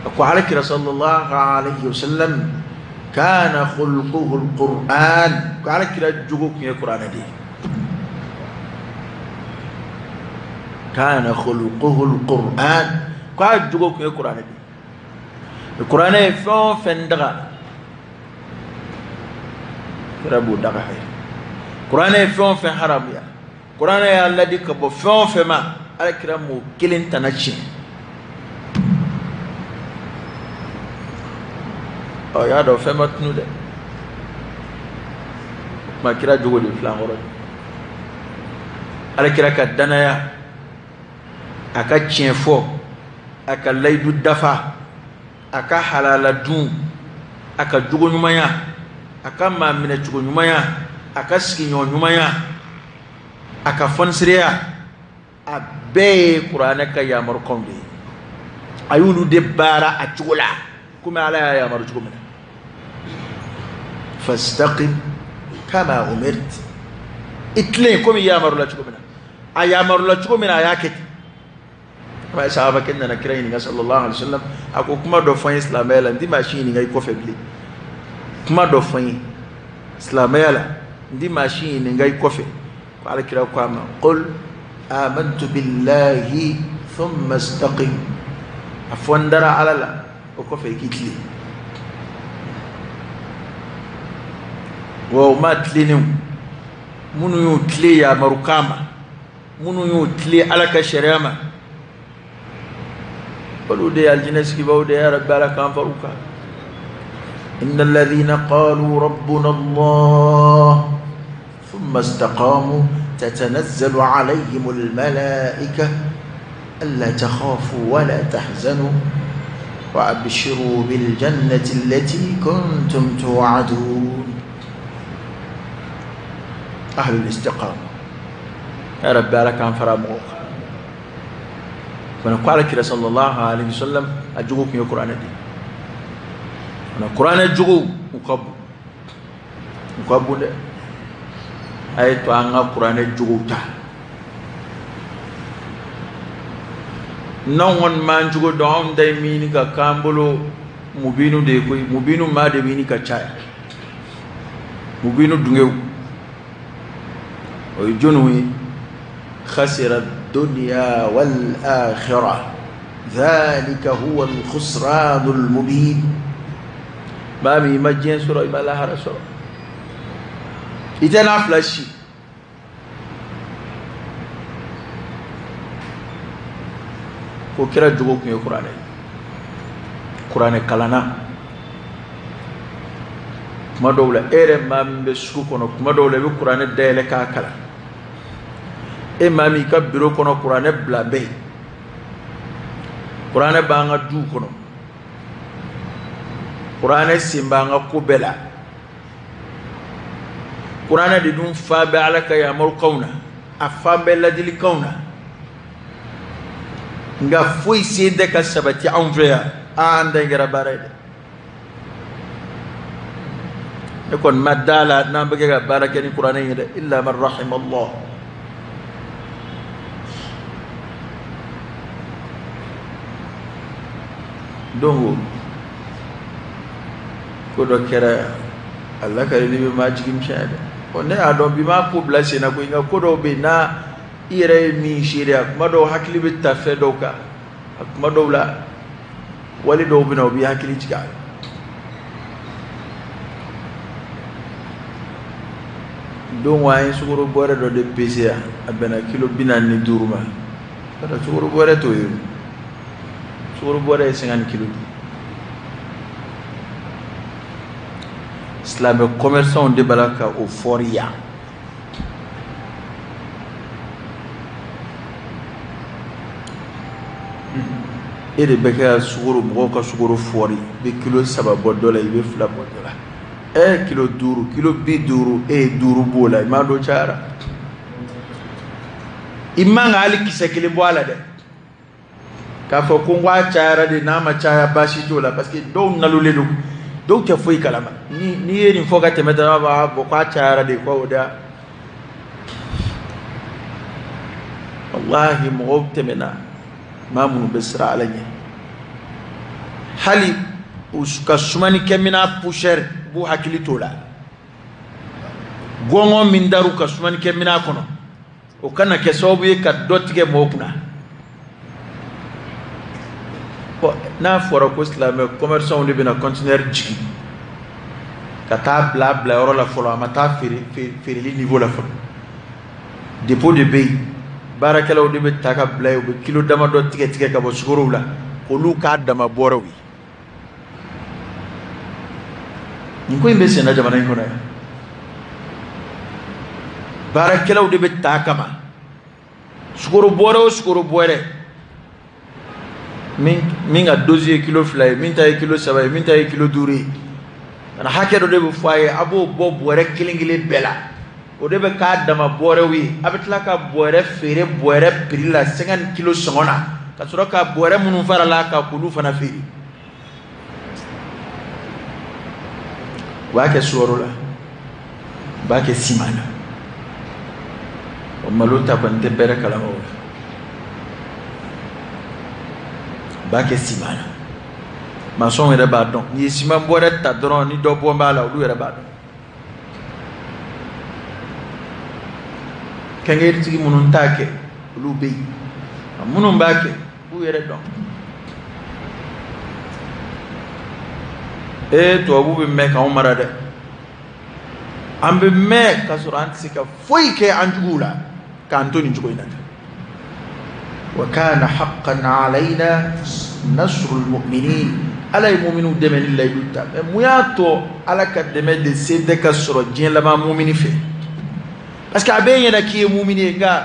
A ko alakira sallallahu alaihi wasallam kana khulquhu alquran, ko alakira jogo kun ye kuranɛ de ye. Kana khulquhu alquran, ko a jogo kun ye kuranɛ de ye. Kuranɛ ye fɛn o fɛn daga, kira b'o daga ye. Kuranɛ ye fɛn o fɛn haramuya, kuranɛ y'a ladi ka bɔ fɛn o fɛn ma, alakira m'o kelen tana tiɲɛ. Ɔ, y'a dɔn fɛn ma tunu dɛ. O tuma kira jogo de filɛ an kɔrɔ. Alakira ka danaya, a ka tiɲɛ fɔ, a ka layidu dafa, a ka halala dun, a ka jogo ɲumanya, a ka maa minɛ cogo ɲumanya, a ka sigiɲɔgɔn ɲumanya, a ka fɔnisireya, a bɛɛ ye kuranɛ ka yamarukanw de ye. A y'olu de baara a cogo la komi ala y'a yamaru cogo min na. Fastaqim kama umirt, i tilen komi i yamarula cogo min na. A yamarula cogo min na, a y'a kɛ ten. A sahaba kɛ nana kira ɲininka sallallahu alaihi wasallam, a ko kuma dɔ fɔ n ye silamɛya la, n ti maa si ɲininka i kɔfɛ bilen. Kuma dɔ fɔ n ye silamɛya la, n ti maa si ɲininka i kɔfɛ. Ko alakira ko a ma, qul amantu billahi thumma istaqim, a fɔ n dara ala la, o kɔfɛ i k'i tilen. Wa o maa tilennenw minnu y'u tilen yamarukan ma, minnu y'u tilen ala ka sariya ma, olu de ye alijinɛ sigibaw de ye. Ya rabbi, ala k'an far'u kan. إن الذين قالوا ربنا الله ثم استقاموا تتنزل عليهم الملائكة ألا تخافوا ولا تحزنوا وأبشروا بالجنة التي كنتم توعدون. أهل الاستقامة، يا رب لك أن فراموك. فنقول كده صلى الله عليه وسلم أجوك يا قرآن دي. أنا قرآن jogo u ka bon, u ka bon dɛ. A ye to an ka kuranɛ jogow ta. N'anw kɔni m'an jogo dɔn, anw ta ye min ka k'an bolo mubinu de ye koyi. Mubinu maa de bɛ ɲini ka caya. Mubinu dungew, o ye jɔnniw ye? Khasira dunya wal akhirah dhalika huwa al khusran al mubin. Maa min i ma diɲɛ sɔrɔ, i ma lahara sɔrɔ, i tɛ n'a fila si. Ko kira jogo kun ye kuranɛ ye, kuranɛ kalanna. Kuma dɔw la, e yɛrɛ maa min bɛ sugu kɔnɔ, kuma dɔw la i bɛ kuranɛ dayɛlɛ k'a kalan. E maa min i ka biro kɔnɔ kuranɛ bila bɛ yen, kuranɛ b'an ka duw kɔnɔ, kuranɛ sen b'an ka ko bɛɛ la. Kuranɛ de dun fa bɛ ala ka yamarukanw na, a fa bɛ ladilikanw na. Nka foyi sen tɛ ka sabati anw fɛ yan. An ta in kɛra baara ye dɛ. Ne kɔni ma da la n'an bɛ kɛ ka baara kɛ ni kuranɛ in ye dɛ, illa man rahima Allah. Donc ko dɔ kɛra yan, A lakaleli bɛ maa jigi misɛnya dɛ. Ɔ ne y'a dɔn bi m'a ko bila sen na koyi, nka ko dɔw bɛ yen n'a i yɛrɛ ye min seereya, kuma dɔw hakili bɛ ta fɛn dɔw kan, a kuma dɔw la wale dɔw bɛ na u b'i hakili jigin a la. Don an ye sukaro bɔrɛ dɔ de pese yan, a bɛnna kilo 45 ma. Ka sukaro bɔrɛ t'o ye, sukaro bɔrɛ ye 50 kilo de ye. Silamɛ commerçant de b'a la ka o fɔri yan. E de bɛ kɛ ka sukaro, mɔgɔw ka sukaro fɔri, i bɛ kilo 3 bɔ dɔ la, i bɛ 2 bɔ dɔ la. Kilo 5, kilo 50, e ye 5 b'o la, i m'a dɔn cayara. I man ka hali kisɛ kelen bɔ a la dɛ. K'a fɔ ko n ko a cayara de, n'a ma caya baasi t'o la, parce que dɔw nalolen don, dɔw tɛ foyi kalama. N'i ye nin fɔ ka tɛmɛ dɔrɔn, a b'a fɔ k'a cayara de, ko o da. Walahi mɔgɔw tɛmɛna, maa minnu bɛ siran Ala ɲɛ, hali u ka sumanikɛminɛn poussière b'u hakili t'o la. Gɔngɔn min dar'u ka sumanikɛminɛn kɔnɔ, o kana kɛ sababu ye ka dɔ tigɛ mɔgɔw kunna. Bon, n'a fɔra ko silamɛ commerçant de bɛna conteneur jigin ka taa bila bilayɔrɔ la fɔlɔ, a ma taa feereli niveau la fɔlɔ. Dépôt de bɛ yen, baarakɛlaw de bɛ ta ka bila yen, u bɛ kilo damadɔ tigɛ tigɛ ka bɔ sukorow la, k'olu k'a dama bɔrɛw ye. Nin ko in bɛ senna jamana in kɔnɔ yan. Baarakɛlaw de bɛ ta kama, sukoro bɔrɛ o sukoro bɔrɛ, min ka dose ye kilo 2 ye, min ta ye kilo 3 ye, min ta ye kilo 5 ye, kana hakɛ dɔ de bɛ fɔ a ye, a b'o bɔ bɔrɛ kelen kelen bɛɛ la, o de bɛ k'a dama bɔrɛw ye. A bɛ tila ka bɔrɛ feere bɔrɛ prix la 50 kilo sɔngɔ na, ka sɔrɔ ka bɔrɛ minnu farala a kan k'olu fana feere. U b'a kɛ sukaro la, u b'a kɛ siman na. O malo ta kɔni tɛ bɛrɛ kalama o la. U b'a kɛ siman na. Masɔnw yɛrɛ b'a dɔn, n'i ye siman bɔrɛ ta dɔrɔn, ni dɔ bɔ b'a la, olu yɛrɛ b'a dɔn. Kɛnkɛritigi minnu t'a kɛ, olu bɛ yen, minnu b'a kɛ, u b'u yɛrɛ dɔn. Tubabu bɛ mɛn k'anw mara dɛ. An bɛ mɛn k'a sɔrɔ an tɛ se ka foyi kɛ an juguw la k'an to nin cogo in na tan. Wa kana haqqan alayna nasrul mu'minin. Ala ye muminiw dɛmɛ ni layidu ta. Mais mun y'a to Ala ka dɛmɛ de se tɛ ka sɔrɔ diɲɛ laban mumini fɛ? Parce que a b'e ɲɛna k'i ye mumini ye, nka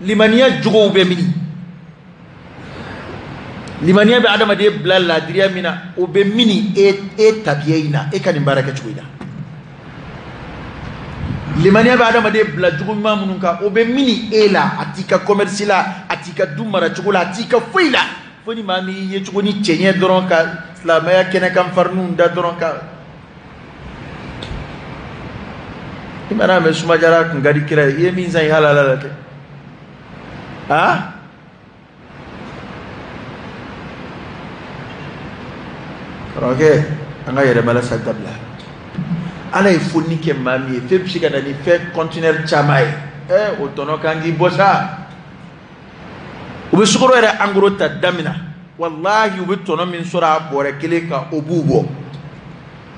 limaniya jogow bɛ mini? Limaniya bɛ adamaden bila laadiriya min na, o bɛ mini e tabiya in na, e ka nin baara kɛcogo in na? Limaniya bɛ adamaden bila jogo ɲuman minnu kan, o bɛ mini e la? A t'i ka commerce la, a t'i ka du maracogo la, a t'i ka foyi la. Fo ni maa min y'i ye cogo ni cɛɲɛ dɔrɔn ka silamɛya kɛnɛ kan fariniw da dɔrɔn ka. I mana mɛn sumajara kun ka di kira ye, i ye min san i halala la tɛ? Ah? Karamɔgɔkɛ, an ka yɛrɛmalasa dabila. Ala ye fonni kɛ maa min ye, fɛn bɛ se ka na ni fɛn conteneur caman ye. O tɔnɔ kan k'i bɔ sa. U bɛ sukaro yɛrɛ en gros ta da min na, walahi u bɛ tɔnɔ min sɔrɔ a bɔrɛ kelen kan, o b'u bɔ.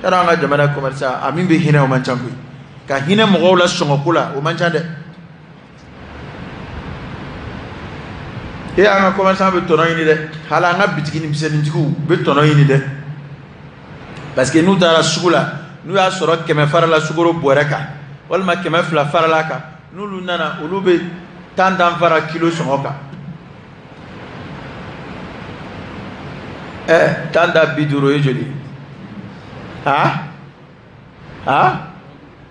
Yarɔ an ka jamana commerçant, a min bɛ hinɛ o man ca koyi. Ka hinɛ mɔgɔw la sɔngɔko la, o man ca dɛ. An ka commerçant bɛ tɔnɔ ɲini dɛ. Hali an ka bitigi misɛnnintigiw bɛ tɔnɔ ɲini dɛ. Parce que n'u taara sugu la, n'u y'a sɔrɔ 100 farala sukaro bɔrɛ kan, walima 200 farala kan, n'olu nana, olu bɛ 10 10 fara kilo sɔngɔ kan. 10 da 50 ye joli? Ha? Ha?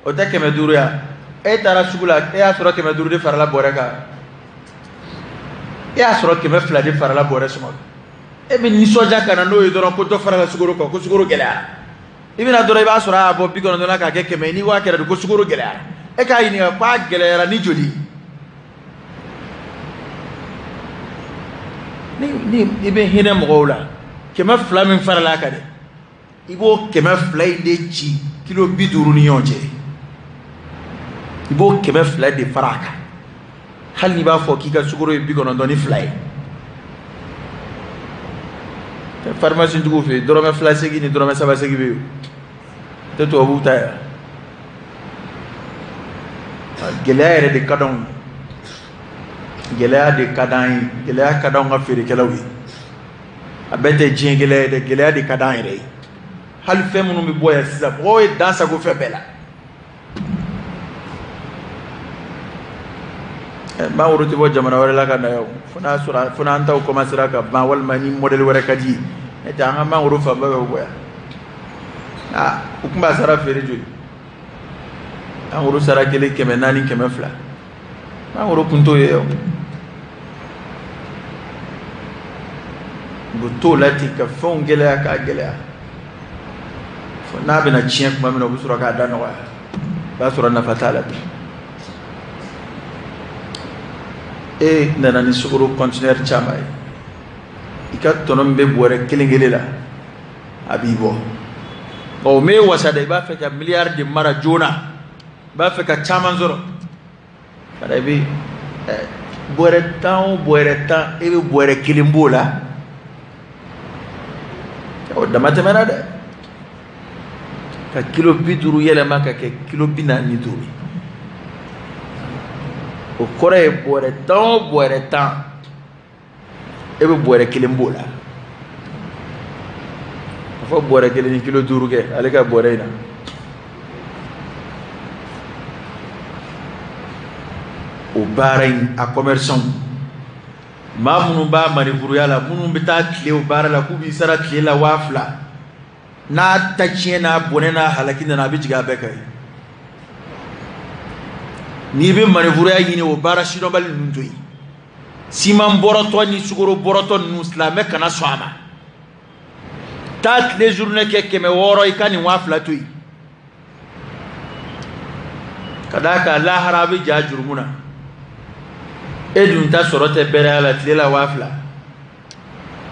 O tɛ 500 ya? E taara sugu la, e y'a sɔrɔ 500 de farala bɔrɛ kan. E y'a sɔrɔ 200 de farala bɔrɛ sɔngɔ kan. E bɛ nisɔndiya ka na n'o ye dɔrɔn ko dɔ farala sukaro kan, ko sukaro gɛlɛyara. I bɛna dɔrɔn i b'a sɔrɔ a y'a bɔ 90 la k'a kɛ 100 ye, n'i ko a kɛra di ko sukaro gɛlɛyara. E k'a ɲininka k'a gɛlɛyara ni joli? Ni i bɛ hinɛ mɔgɔw la, 200 min farala a kan dɛ, i b'o 200 in de ci kilo 50 ni ɲɔgɔn cɛ, i b'o 200 de fara a kan. Hali n'i b'a fɔ k'i ka sukaro ye 92 ye, pharmacie tigiw fɛ yen, dɔrɔmɛ 2 segin ni dɔrɔmɛ 3 segin bɛ yen, o tɛ tubabuw ta ye. Gɛlɛya yɛrɛ de ka d'anw ye, gɛlɛya de ka d'an ye, gɛlɛya ka d'anw ka feerekɛlaw ye. A bɛɛ tɛ diɲɛ gɛlɛya ye dɛ, gɛlɛya de ka d'an yɛrɛ ye. Hali fɛn minnu bɛ bɔ yan sisan, mɔgɔw ye dan sago fɛn bɛɛ la. Mangoro tɛ bɔ jamana wɛrɛ la ka na yan, fo n'a sɔrɔ fo n'an taw commencera ka ban, walima ni modèle wɛrɛ ka di ye. N'o tɛ an ka mangoro fanba bɛ bɔ yan. Aa, u tun b'a sara feere joli? Mangoro sara kelen 400, 200. Mangoro kun t'o ye o. U bɛ t'o la ten ka fɛnw gɛlɛya k'a gɛlɛya, fo n'a bɛna tiɲɛ tuma min na, u bɛ sɔrɔ k'a da nɔgɔya. O b'a sɔrɔ nafa t'a la bilen. E nana ni sukaro conteneur caman ye, i ka tɔnɔ min bɛ bɔrɛ kelen kelen la, a b'i bɔ. Nka o m'e wasa dɛ, i b'a fɛ ka miliyari de mara joona, i b'a fɛ ka caman sɔrɔ. Ka i bɛ bɔrɛ 10 o bɔrɛ 10, e bɛ bɔrɛ kelen b'o la, o dama tɛmɛna dɛ. Ka kilo 50 yɛlɛma ka kɛ kilo 45 ye, o kɔrɔ ye bɔrɛ 10 o bɔrɛ 10, e bɛ bɔrɛ kelen b'o la. A fɔ bɔrɛ kelen ni kilo 5 kɛ ale ka bɔrɛ in na. O baara in, a commerçant maa minnu b'a manifuruya la, minnu bɛ taa tile o baara la, k'u b'i sara tile la 2000, n'a ta tiɲɛ n'a bɔnɛ n'a halaki nana, a bɛ jigin a bɛɛ kan ye. N'i bɛ manifuruya ɲini, o baara sidɔnbali ninnu to yen. Siman bɔrɔtɔ ni sukaro bɔrɔtɔ ninnu, silamɛ kana sɔn a ma. Taa tile journée kɛ 600, i ka nin 2000 to yen. Ka d'a kan lahara a bɛ ja jurumu na. E dun ta sɔrɔ tɛ bɛrɛya la tile la 2000.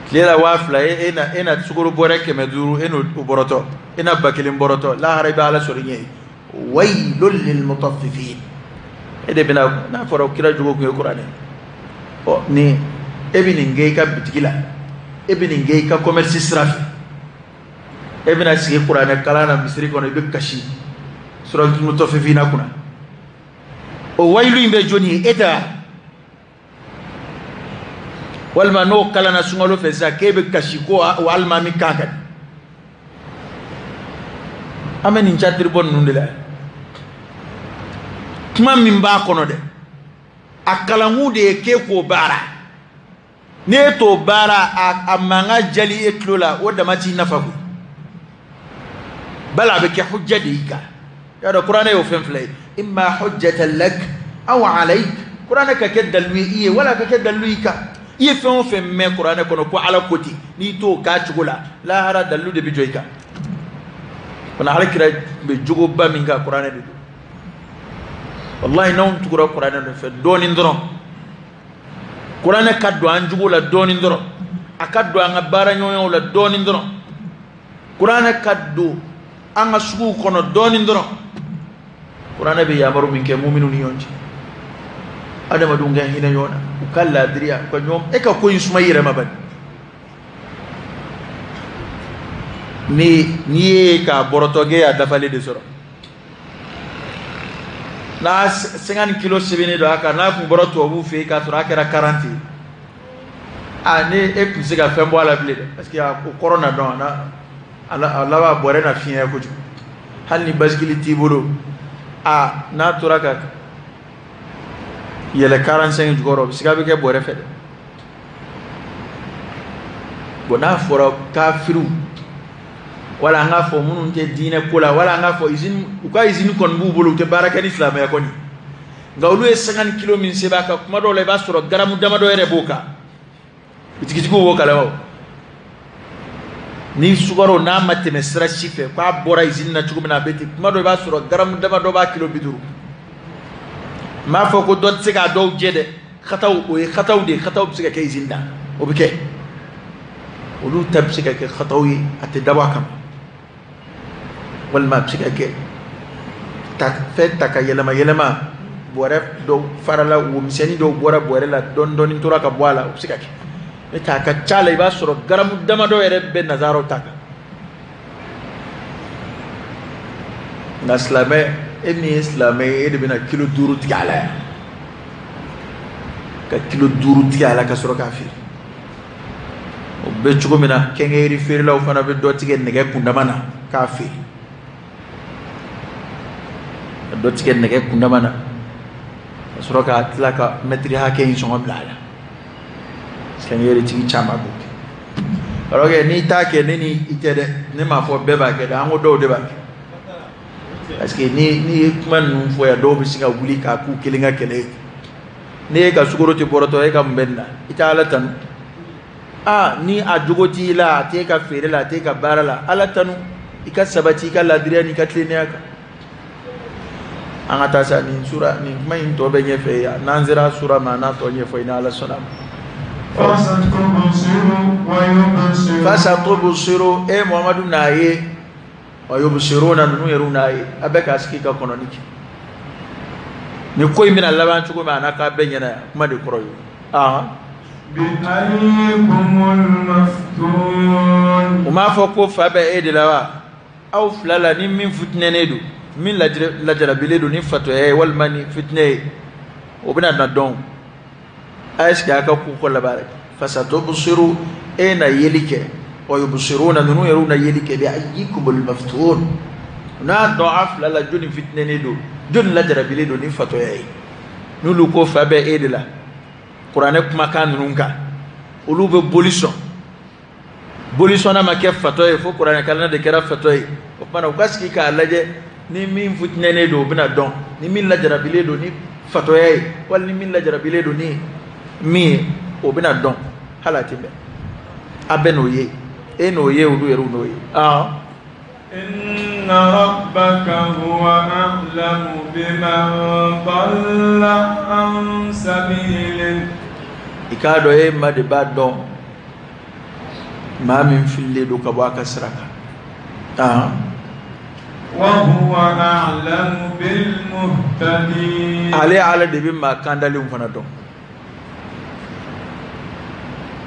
Tile la 2000, e na sukaro bɔrɛ 500, e n'o bɔrɔtɔ, e na 1000 bɔrɔtɔ, lahara i bɛ Ala sɔrɔ i ɲɛ ye. Waylun lil mutaffifin. E de bɛna, n'a fɔra kira jogo kun ye kuranɛ. Ɔ, ni e bɛ nin kɛ i ka bitigi la, e bɛ nin kɛ i ka commerce sira fɛ, e bɛna sigi kuranɛ kalan na misiri kɔnɔ, i bɛ kasi suratul mutaffifina kunna. O wayilu in bɛ jɔnni ye? E tɛ wa? Walima n'o kalanna sunkalo fɛ sisan, k'e bɛ kasi ko o alimami kan ka di. An bɛ nin catiri bɔ ninnu de la. Kuma min b'a kɔnɔ dɛ, a kalankun de ye k'e k'o baara. N'e t'o baara, a mankan jali e tulo la, o dama t'i nafa koyi. Bala a bɛ kɛ hujja de y'i kan. Y'a dɔn kuranɛ y'o fɛn fila ye, imma hujjatan lak aw alayk. Kuranɛ ka kɛ dalilu ye i ye, wala ka kɛ dalilu y'i kan. I ye fɛn o fɛn mɛn kuranɛ kɔnɔ ko Ala ko ten, n'i t'o k'a cogo la, lahara dalilu de bɛ jɔ i kan. Fana Ala kira bɛ jogoba min kan, kuranɛ de don. Wallahi n'anw tugura kuranɛ nɔfɛ dɔɔnin dɔrɔn, kuranɛ ka don an jogo la dɔɔnin dɔrɔn, a ka don an ka baaraɲɔgɔnyaw la dɔɔnin dɔrɔn, kuranɛ ka don an ka suguw kɔnɔ dɔɔnin dɔrɔn, kuranɛ bɛ yamaru min kɛ muminu ni ɲɔgɔn cɛ, adamadenw ka hinɛ ɲɔgɔn na, u ka laadiriya, u ka ɲɔgɔn, e ka ko in suma i yɛrɛ ma bani. Ni n'i ye k'a bɔrɔtɔ k'e y'a dafalen de sɔrɔ, n'a 50 kilo sɛbɛnnen don a kan, n'a kun bɔra tubabuw fɛ yen k'a sɔrɔ a kɛra 40 ye, a ni e tun tɛ se ka fɛn bɔ a la bilen dɛ, parce que a o kɔrɔ na dɔn, a laban bɔrɛ na fiɲɛ kojugu. Hali ni basikili t'i bolo, a n'a tora ka yɛlɛ 45 jukɔrɔ, o bɛ se k'a bɛ kɛ bɔrɛ fɛ dɛ. Bon, n'a fɔra kafiriw, wala an k'a fɔ minnu tɛ diinɛ ko la, wala an k'a fɔ usine, u ka usine kɔni b'u bolo, u tɛ baara kɛ ni silamɛya kɔni, nka olu ye 50 kilo min sɛbɛn a kan, kuma dɔw la i b'a sɔrɔ garamu damadɔ yɛrɛ b'o kan, bitigitigiw b'o kalama o. Ni sukaro n'a ma tɛmɛ sira si fɛ k'a bɔra usine na cogo min na, a bɛ ten. Kuma dɔ i b'a sɔrɔ garamu damadɔ b'a kilo 50. N m'a fɔ ko dɔ tɛ se k'a dɔw jɛ dɛ, xataw, o ye xataw de ye, xataw bɛ se ka kɛ usine na, o bɛ kɛ, olu ta bɛ se ka kɛ xataw ye, a tɛ dabɔ a kama. Walima a bɛ se ka kɛ ta fɛn ta ka yɛlɛma yɛlɛma, bɔrɛ dɔw farala, womisɛnnin dɔw bɔra bɔrɛ la, dɔɔni dɔɔni tora ka bɔ a la, o bɛ se ka kɛ. N'o tɛ a ka ca la, i b'a sɔrɔ garamu damadɔ yɛrɛ bɛ nazaraw ta kan. Nka silamɛ, e min ye silamɛ ye, e de bɛna kilo 5 tigɛ a la yan, ka kilo 5 tigɛ a la ka sɔrɔ k'a feere. O bɛ cogo min na, kɛnkɛyiri feerelaw fana bɛ dɔ tigɛ nɛgɛ kundama na k'a feere, ka dɔ tigɛ nɛgɛ kundama na ka sɔrɔ k'a tila ka mɛtiri hakɛ in sɔngɔ bila a la. Kɛnkɛyiritigi caman b'o kɛ. Alors que n'i t'a kɛ, ne ni i tɛ dɛ, ne m'a fɔ bɛɛ b'a kɛ dɛ, an ko dɔw de b'a kɛ. Parce que ni ye kuma ninnu fɔ yan, dɔw bɛ sin ka wuli k'a k'u kelen ka kɛlɛ ye. N'e ye ka sukaro tɛ bɔrɔtɔ, e ka mun bɛ nin na? I tɛ Ala tanu. Aa, ni a jogo t'i la, a t'e ka feere la, a t'e ka baara la, Ala tanu, i ka sabati i ka ladiriya n'i ka tilennenya kan. An ka taa sa, nin sura nin kuma in tɔ bɛ ɲɛfɛ yan, n'an sera sura ma, n'a tɔ ɲɛfɔ i ni Ala sɔnna ma. Fasatubsiru, e Muhamadu n'a ye, wa yubsiruna, ninnu yɛrɛw n'a ye, a bɛ k'a sigi ka kɔnɔni kɛ. Nin ko in bɛna laban cogo min, a n'a k'a bɛɛ ɲɛna yan, kuma de kɔrɔ ye. U m'a fɔ ko fa bɛ e de la wa? Aw fila la, ni min futinɛnen don, min lajarabilen don ni fatɔya ye walima ni fitinɛ ye, o bɛna na dɔn. A ye sigi a ka k'u kɔ laban dɛ. Fasatubsiru, e na yeli kɛ, wa yubsiruna, ninnu yɛrɛw na yeli kɛ, bi ayyikumul maftun, n'a dɔn a fila la jɔnni fitinɛnen don, jɔnni lajarabilen don ni fatɔya ye. N'olu ko fa bɛ e de la, kuranɛ kumakan ninnu kan, olu bɛ boli sɔn. Boli sɔnna ma kɛ fatɔ ye fo kuranɛ kalanna de kɛra fatɔ ye. O tuma na, u ka sigi k'a lajɛ, ni min futinɛnen don, o bɛna dɔn, ni min lajarabilen don ni fatɔya ye, wali ni min lajarabilen don ni min ye, o bɛna dɔn. Hali a tɛ mɛn, a bɛ n'o ye, e n'o ye, olu yɛrɛw n'o ye.
Inna rabbaka huwa a'lamu biman dalla an sabilihi.
I k'a dɔn, e ma de b'a dɔn maa min fililen don ka bɔ a ka sira kan.
Wa huwa a'lamu bil muhtadin.
Ale Ala de bɛ maa kandalenw fana dɔn.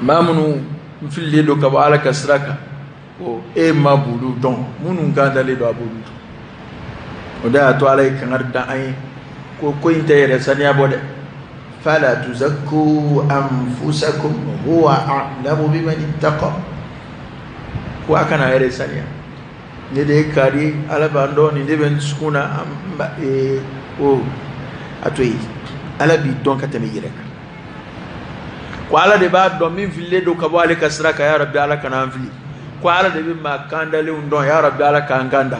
Maa minnu fililen don ka bɔ Ala ka sira kan, o e ma b'olu dɔn, minnu kandalen don, a b'olu dɔn. O de y'a to Ala ye kangari da an ye ko ko in tɛ yɛrɛ saniya bɔ dɛ. Fala tuzakku anfusakum huwa a'lamu biman ittaqa. Ko a kana yɛrɛ saniya, ne de ye kari, Ala b'an dɔn, nin de bɛ n dusukun na, o a to yen, Ala b'i dɔn ka tɛmɛ i yɛrɛ kan. Ko Ala de b'a dɔn min fililen don ka bɔ ale ka sira kan, ya Rabbi Ala kana an fili. Ko Ala de bɛ maa kandalenw dɔn, ya Rabbi Ala k'an kanda.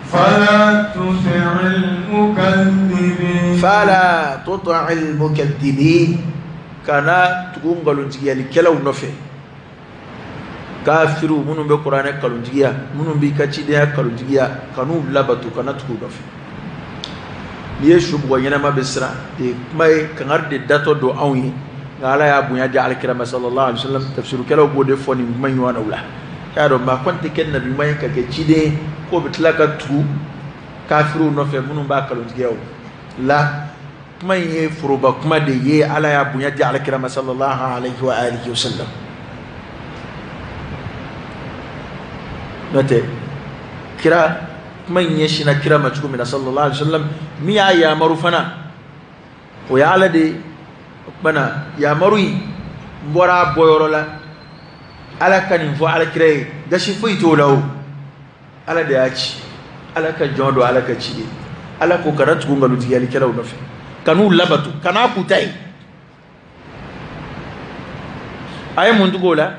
Fala tuti'il mukaththibin.
Fala tuti'il mukaththibin, kana tugu nkalontigiyalikɛlaw nɔfɛ. Kafiriw minnu bɛ kuranɛ nkalontigiya, minnu b'i ka cidenya nkalontigiya, kan'u labato, kana tugu u nɔfɛ. N'i ye su bugɔ ɲɛnama bɛ siran, de kuma ye kangari de datɔ don anw ye, nka Ala y'a bonya di alakira ma sallallahu alaihi wasallam. Tafsirukɛlaw b'o de fɔ nin kuma in ɲɔgɔnnaw la. Y'a dɔn maa kɔni tɛ kɛ nabi ɲuman ye ka kɛ ciden ye k'o bɛ tila ka tugu kafiriw nɔfɛ minnu b'a nkalontigiya o la. Kuma in ye foroba kuma de ye, Ala y'a bonya di alakira ma sallallahu alaihi wa alihi wasallam. N'o tɛ kira kuma in ɲɛsinna kira ma cogo min na sallallahu alaihi wasallam, min y'a yamaru fana o ye Ala de ye. O tuma na yamaru in n bɔra a bɔyɔrɔ la, Ala ka nin fɔ ala kira ye, gasi foyi t'o la o. Ala de y'a ci, Ala ka jɔn don, Ala ka ci ye. Ala ko kana tugu nkalontigiyalikɛlaw nɔfɛ, kan'u labato, kan'a k'u ta ye. A ye mun tugu o la?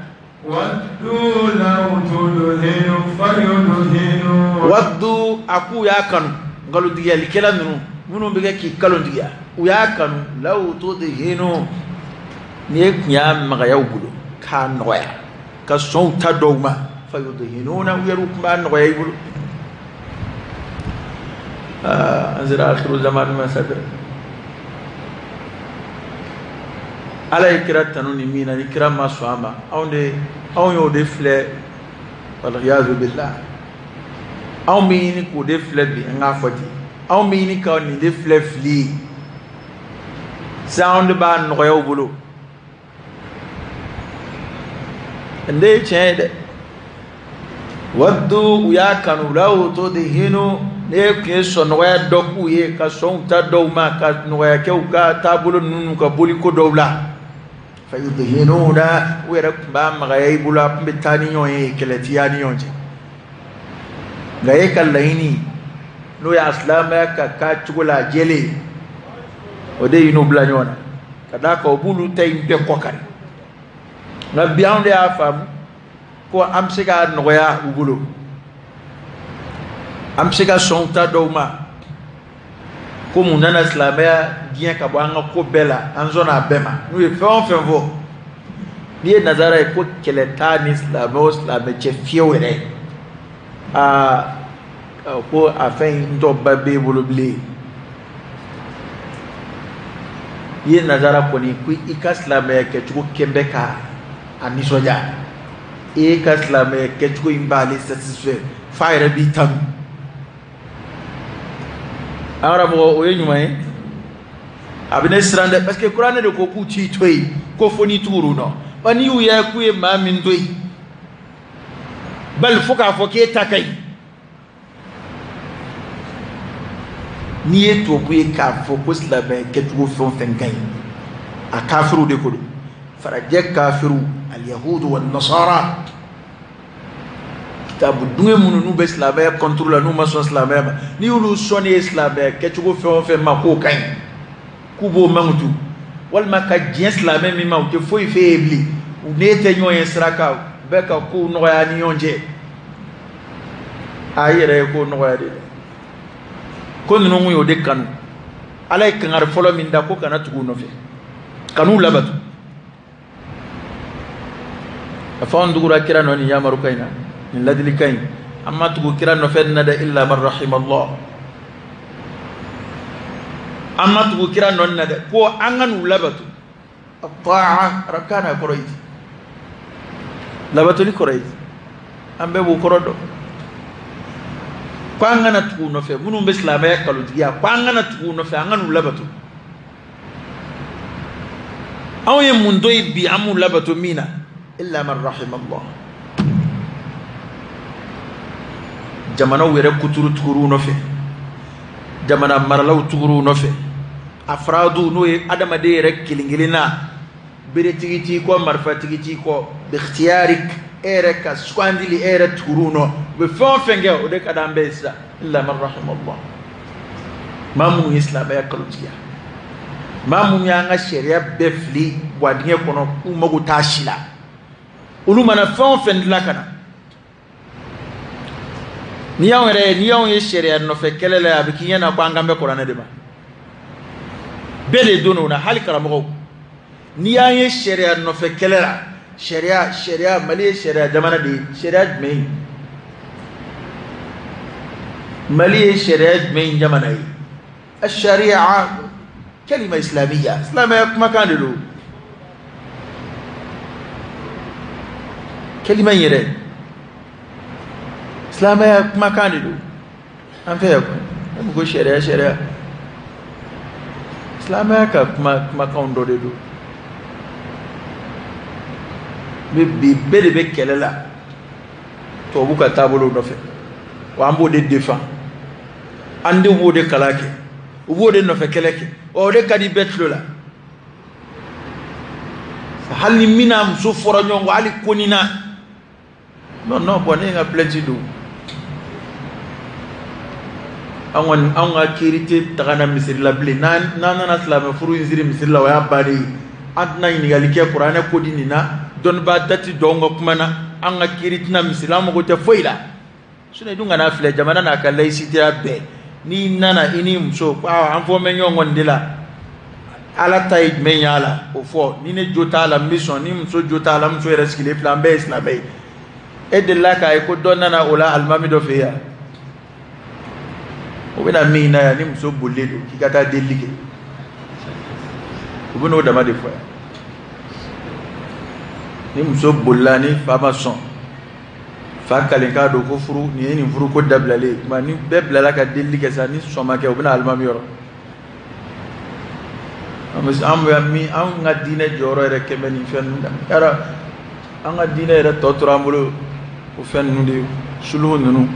Waddu, a k'u y'a kanu, nkalontigiyalikɛla ninnu minnu bɛ kɛ k'i nkalontigiya, u y'a kanu. Law tudhinu, n'i ye tun y'a magaya u bolo k'a nɔgɔya ka sɔn u ta dɔw ma, fayudhinuna, u yɛrɛ tun b'a nɔgɔya i bolo. An sera akhiru zaman ma sabira. Ala ye kira tanu ni min na, ni kira ma sɔn a ma, anw y'o de filɛ, waliyazu billah. Anw bɛ ɲini k'o de filɛ bi, an k'a fɔ ten, anw bɛ ɲini ka nin de filɛ fili ye sisan, anw de b'a nɔgɔya u bolo. Nin de ye tiɲɛ ye dɛ. Waddu, u y'a kanu, law tudhinu, ne tun ye sɔnnɔgɔya dɔ k'u ye, ka sɔn u ta dɔw ma, ka nɔgɔya kɛ u ka taabolo ninnu ka boliko dɔw la. Fayudhinuna, u yɛrɛ tun b'a magaya i bolo, a tun bɛ taa ni ɲɔgɔn ye, kɛlɛ t'i ni ɲɔgɔn cɛ. Nka e ka laɲini n'o ye a silamɛya ka k'a cogo la a jɛlen, o de y'u bila ɲɔgɔn na, ka d'a kan u b'olu ta in bɛɛ kɔ kari. Nka bi anw de y'a faamu ko an bɛ se k'a nɔgɔya u bolo, an bɛ se ka sɔn ta dɔw ma, ko mun nana silamɛya diɲɛ ka bɔ an ka ko bɛɛ la, an sɔnna a bɛɛ ma. N'u ye fɛn o fɛn fɔ, n'i ye nazara ye ko kɛlɛ t'a ni silamɛ o silamɛ cɛ fiyewu yɛrɛ, aa ko a fɛn in tɔba b'e bolo bilen. I ye nazara kɔni ko i ka silamɛya kɛcogo kɛn bɛ ka a nisɔndiya, e ka silamɛya kɛcogo in b'ale satisfait f'a yɛrɛ b'i tanu. An karamɔgɔ, o ye ɲuman ye, a bɛ ne siran dɛ, parce que kuranɛ de ko k'u t'i to yen ko fo n'i tugur'u nɔ. Wa n'i y'u ye k'u ye maa min to yen, bali fo k'a fɔ k'e ta ka ɲi. N'i ye tubabu ye k'a fɔ ko silamɛya kɛcogo fɛn o fɛn ka ɲi, a kafiriw de ko don, farajɛ kafiriw, aliyahudu wa nasara, kitabu dunge minnu n'u bɛ silamɛya contre la, n'u ma sɔn silamɛya ma, n'i y'olu sɔnni ye silamɛya kɛcogo fɛn o fɛn ma k'o ka ɲi, k'u b'o mankutu, walima ka diɲɛ silamɛ min ma, u tɛ foyi f'e ye bilen, u n'e tɛ ɲɔgɔn ye sira kan, u bɛ ka kow nɔgɔya ni ɲɔgɔn cɛ. A i yɛrɛ ye kow nɔgɔya de dɛ. Ko ninnu kun y'o de kanu. Ala ye kangari fɔlɔ min da ko kana tugu u nɔfɛ, kan'u labato. A fɔ anw tugura kira nɔ nin yamaru ka ɲi na, nin ladilikan in, an ma tugu kira nɔfɛ nin na dɛ, illa man rahimallah. An ma tugu kira nɔ nin na dɛ, ko an ka n'u labato. Taa arabukan na kɔrɔ ye di, labatoli kɔrɔ ye di, an bɛɛ b'o kɔrɔ dɔn. Ko an kana tugu u nɔfɛ, minnu bɛ silamɛya kalotigiya, ko an kana tugu u nɔfɛ, an ka n'u labato. Anw ye mun to yen bi, an m'u labato min na, illa man rahimallah. Jamanaw yɛrɛ kuturu tugur'u nɔfɛ, jamana maralaw tugur'u nɔfɛ, afradu n'o ye adamaden yɛrɛ kelen kelenna, beretigi t'i kɔ, marifatigi t'i kɔ, bikhtiyarik, e yɛrɛ ka sugandili, e yɛrɛ tugur'u nɔ, u bɛ fɛn o fɛn kɛ, o de ka d'an bɛɛ ye sisan, illa man rahimallah. Maa minnu ye silamɛya kalotigiya, maa minnu y'an ka sariya bɛɛ fili wa dingɛ kɔnɔ, k'u mago t'a si la, olu mana fɛn o fɛn dilan ka na. N'i y'anw yɛrɛ ye, n'i y'anw ye sariya nɔfɛ kɛlɛ la, a bɛ k'i ɲɛna ko an kan bɛ kuranɛ de ma. Bɛɛ de donn'o na, hali karamɔgɔw. N'i y'an ye sariya nɔfɛ kɛlɛ la, sariya, sariya, Mali ye sariya jamana de ye. Sariya jumɛn ye? Mali ye sariya jumɛn jamana ye? Asariya kalima islamiyya, silamɛya kumakan de don. Kalima in yɛrɛ silamɛya kumakan de don an fɛ yan kɔni. Ne ko sariya, sariya, silamɛya ka kuma kumakanw dɔ de don. Mais bi bɛɛ de bɛ kɛlɛ la tubabu ka taabolo nɔfɛ, wa an b'o de défend, an denw b'o de kalan kɛ, u b'o de nɔfɛ kɛlɛ kɛ, wa o de ka di bɛɛ tulo la. Hali ni min n'a muso fɔra ɲɔgɔn kɔ, hali ko nin na, non non, bon, ne ye n ka plainte don, an kɔni anw ka kiiri tɛ taga na misiri la bilen. N'an nana silamɛ furu in siri misiri la, o y'a bannen ye. An tɛna ɲininkali kɛ kuranɛ ko di nin na, dɔnnibaa da ti don anw ka kuma na, an ka kiiri tɛna misiri la, an mago tɛ foyi la. Sinon i dun kana filɛ, jamana n'a ka laïcité bɛɛ, n'i nana i ni muso ko an fɔ bɛ ɲɔgɔn kɔ nin de la, ala ta ye jumɛn y'a la, o fɔ. Ni ne jo t'a la, n bɛ sɔn. Ni muso jo t'a la, muso yɛrɛ sigilen filɛ, an bɛɛ ye silamɛ ye. E delila k'a ye ko dɔ nana o la alimami dɔ fɛ yan, o bɛna min na yan, ni muso bolilen don k'i ka taa delili kɛ, u bɛn'o dama de fɔ yan. Ni muso bolila, ni fa ma sɔn, Fa kalen k'a don ko furu nin ye nin furu ko dabilalen ye. Ni bɛɛ bilala ka delili kɛ sa, ni sɔn ma kɛ, u bɛna alimami yɔrɔ. An bɛ min, anw ka diinɛ jɔyɔrɔ yɛrɛ kɛmɛ bɛ nin fɛn ninnu na. Yara an ka diinɛ yɛrɛ tɔ tora an bolo o fɛn ninnu de ye, suluhu ninnu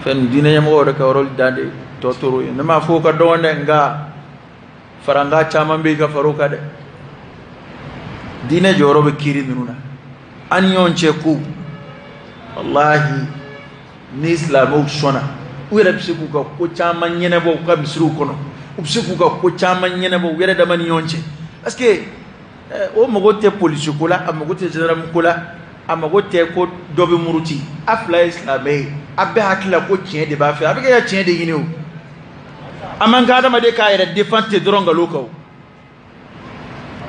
fɛn ninnu, diinɛ ɲɛmɔgɔ yɛrɛ ka yɔrɔ dan de tɔ tora ye. Ne m'a fɔ o ka dɔgɔn dɛ, nka farankan caman bɛ yen ka fara o kan dɛ. Diinɛ jɔyɔrɔ bɛ kiiri ninnu na an ni ɲɔgɔn cɛ ko walahi, ni silamɛw sɔnna, u yɛrɛ bɛ se k'u ka ko caman ɲɛnabɔ u ka misiriw kɔnɔ, u bɛ se k'u ka ko caman ɲɛnabɔ u yɛrɛ dama ni ɲɔgɔn cɛ, parce que o mago tɛ polisi ko la, a mago tɛ gendarme ko la, a mago tɛ ko dɔ bɛ muruti. A fila ye silamɛ ye, a bɛɛ hakili la ko tiɲɛ de b'a fɛ, a bɛ kɛ ka tiɲɛ de ɲini. O a man kan adamaden k'a yɛrɛ défend ten dɔrɔn nkalon kan. O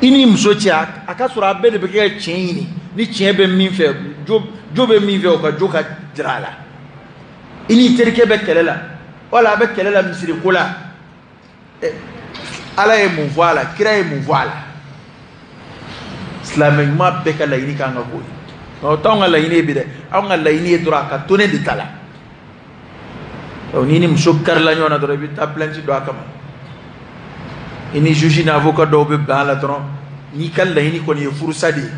i ni muso cɛ, a ka sɔrɔ a bɛɛ de bɛ kɛ ka tiɲɛ ɲini. Ni tiɲɛ bɛ min fɛ, jo bɛ min fɛ, o ka jo ka jira a la. I n'i terikɛ bɛ kɛlɛ la, wala a bɛ kɛlɛ la misiri ko la, Ala ye mun fɔ a la, kira ye mun fɔ a la? Silamɛ ɲuman bɛɛ ka laɲini kan ka k'o ye. Nka o t'anw ka laɲini ye bi dɛ. Anw ka laɲini ye dɔrɔn a ka to ne de ta la. N'i ni muso karila ɲɔgɔn na dɔrɔn, i bɛ taa plainte don a kama. I ni juge ni avocat dɔw bɛ bɛn a la dɔrɔn. N'i ka laɲini kɔni ye furusa de ye,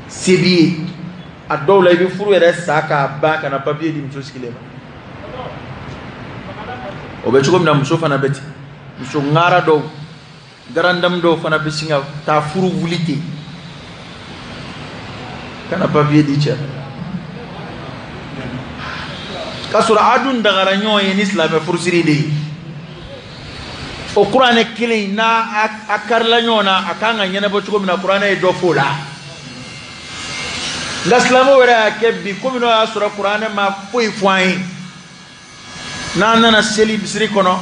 se b'i ye, a dɔw la i bɛ furu yɛrɛ sa k'a ban ka na papier di muso sigilen ma. O bɛ cogo min na, muso fana bɛ ten. Muso ŋara dɔw, garandamu dɔw fana bɛ sin ka taa furu wuli ten ka na papier di cɛ ma, k'a sɔrɔ a dun dagara ɲɔgɔn ye ni silamɛ furusiri de ye. O kuranɛ kelen in n'a a karila ɲɔgɔn na, a kan ka ɲɛnabɔ cogo min na, kuranɛ ye dɔ f'o la. Nka silamɛw yɛrɛ y'a kɛ bi komi n'o y'a sɔrɔ kuranɛ ma foyi fɔ an ye. N'an nana seli misiri kɔnɔ,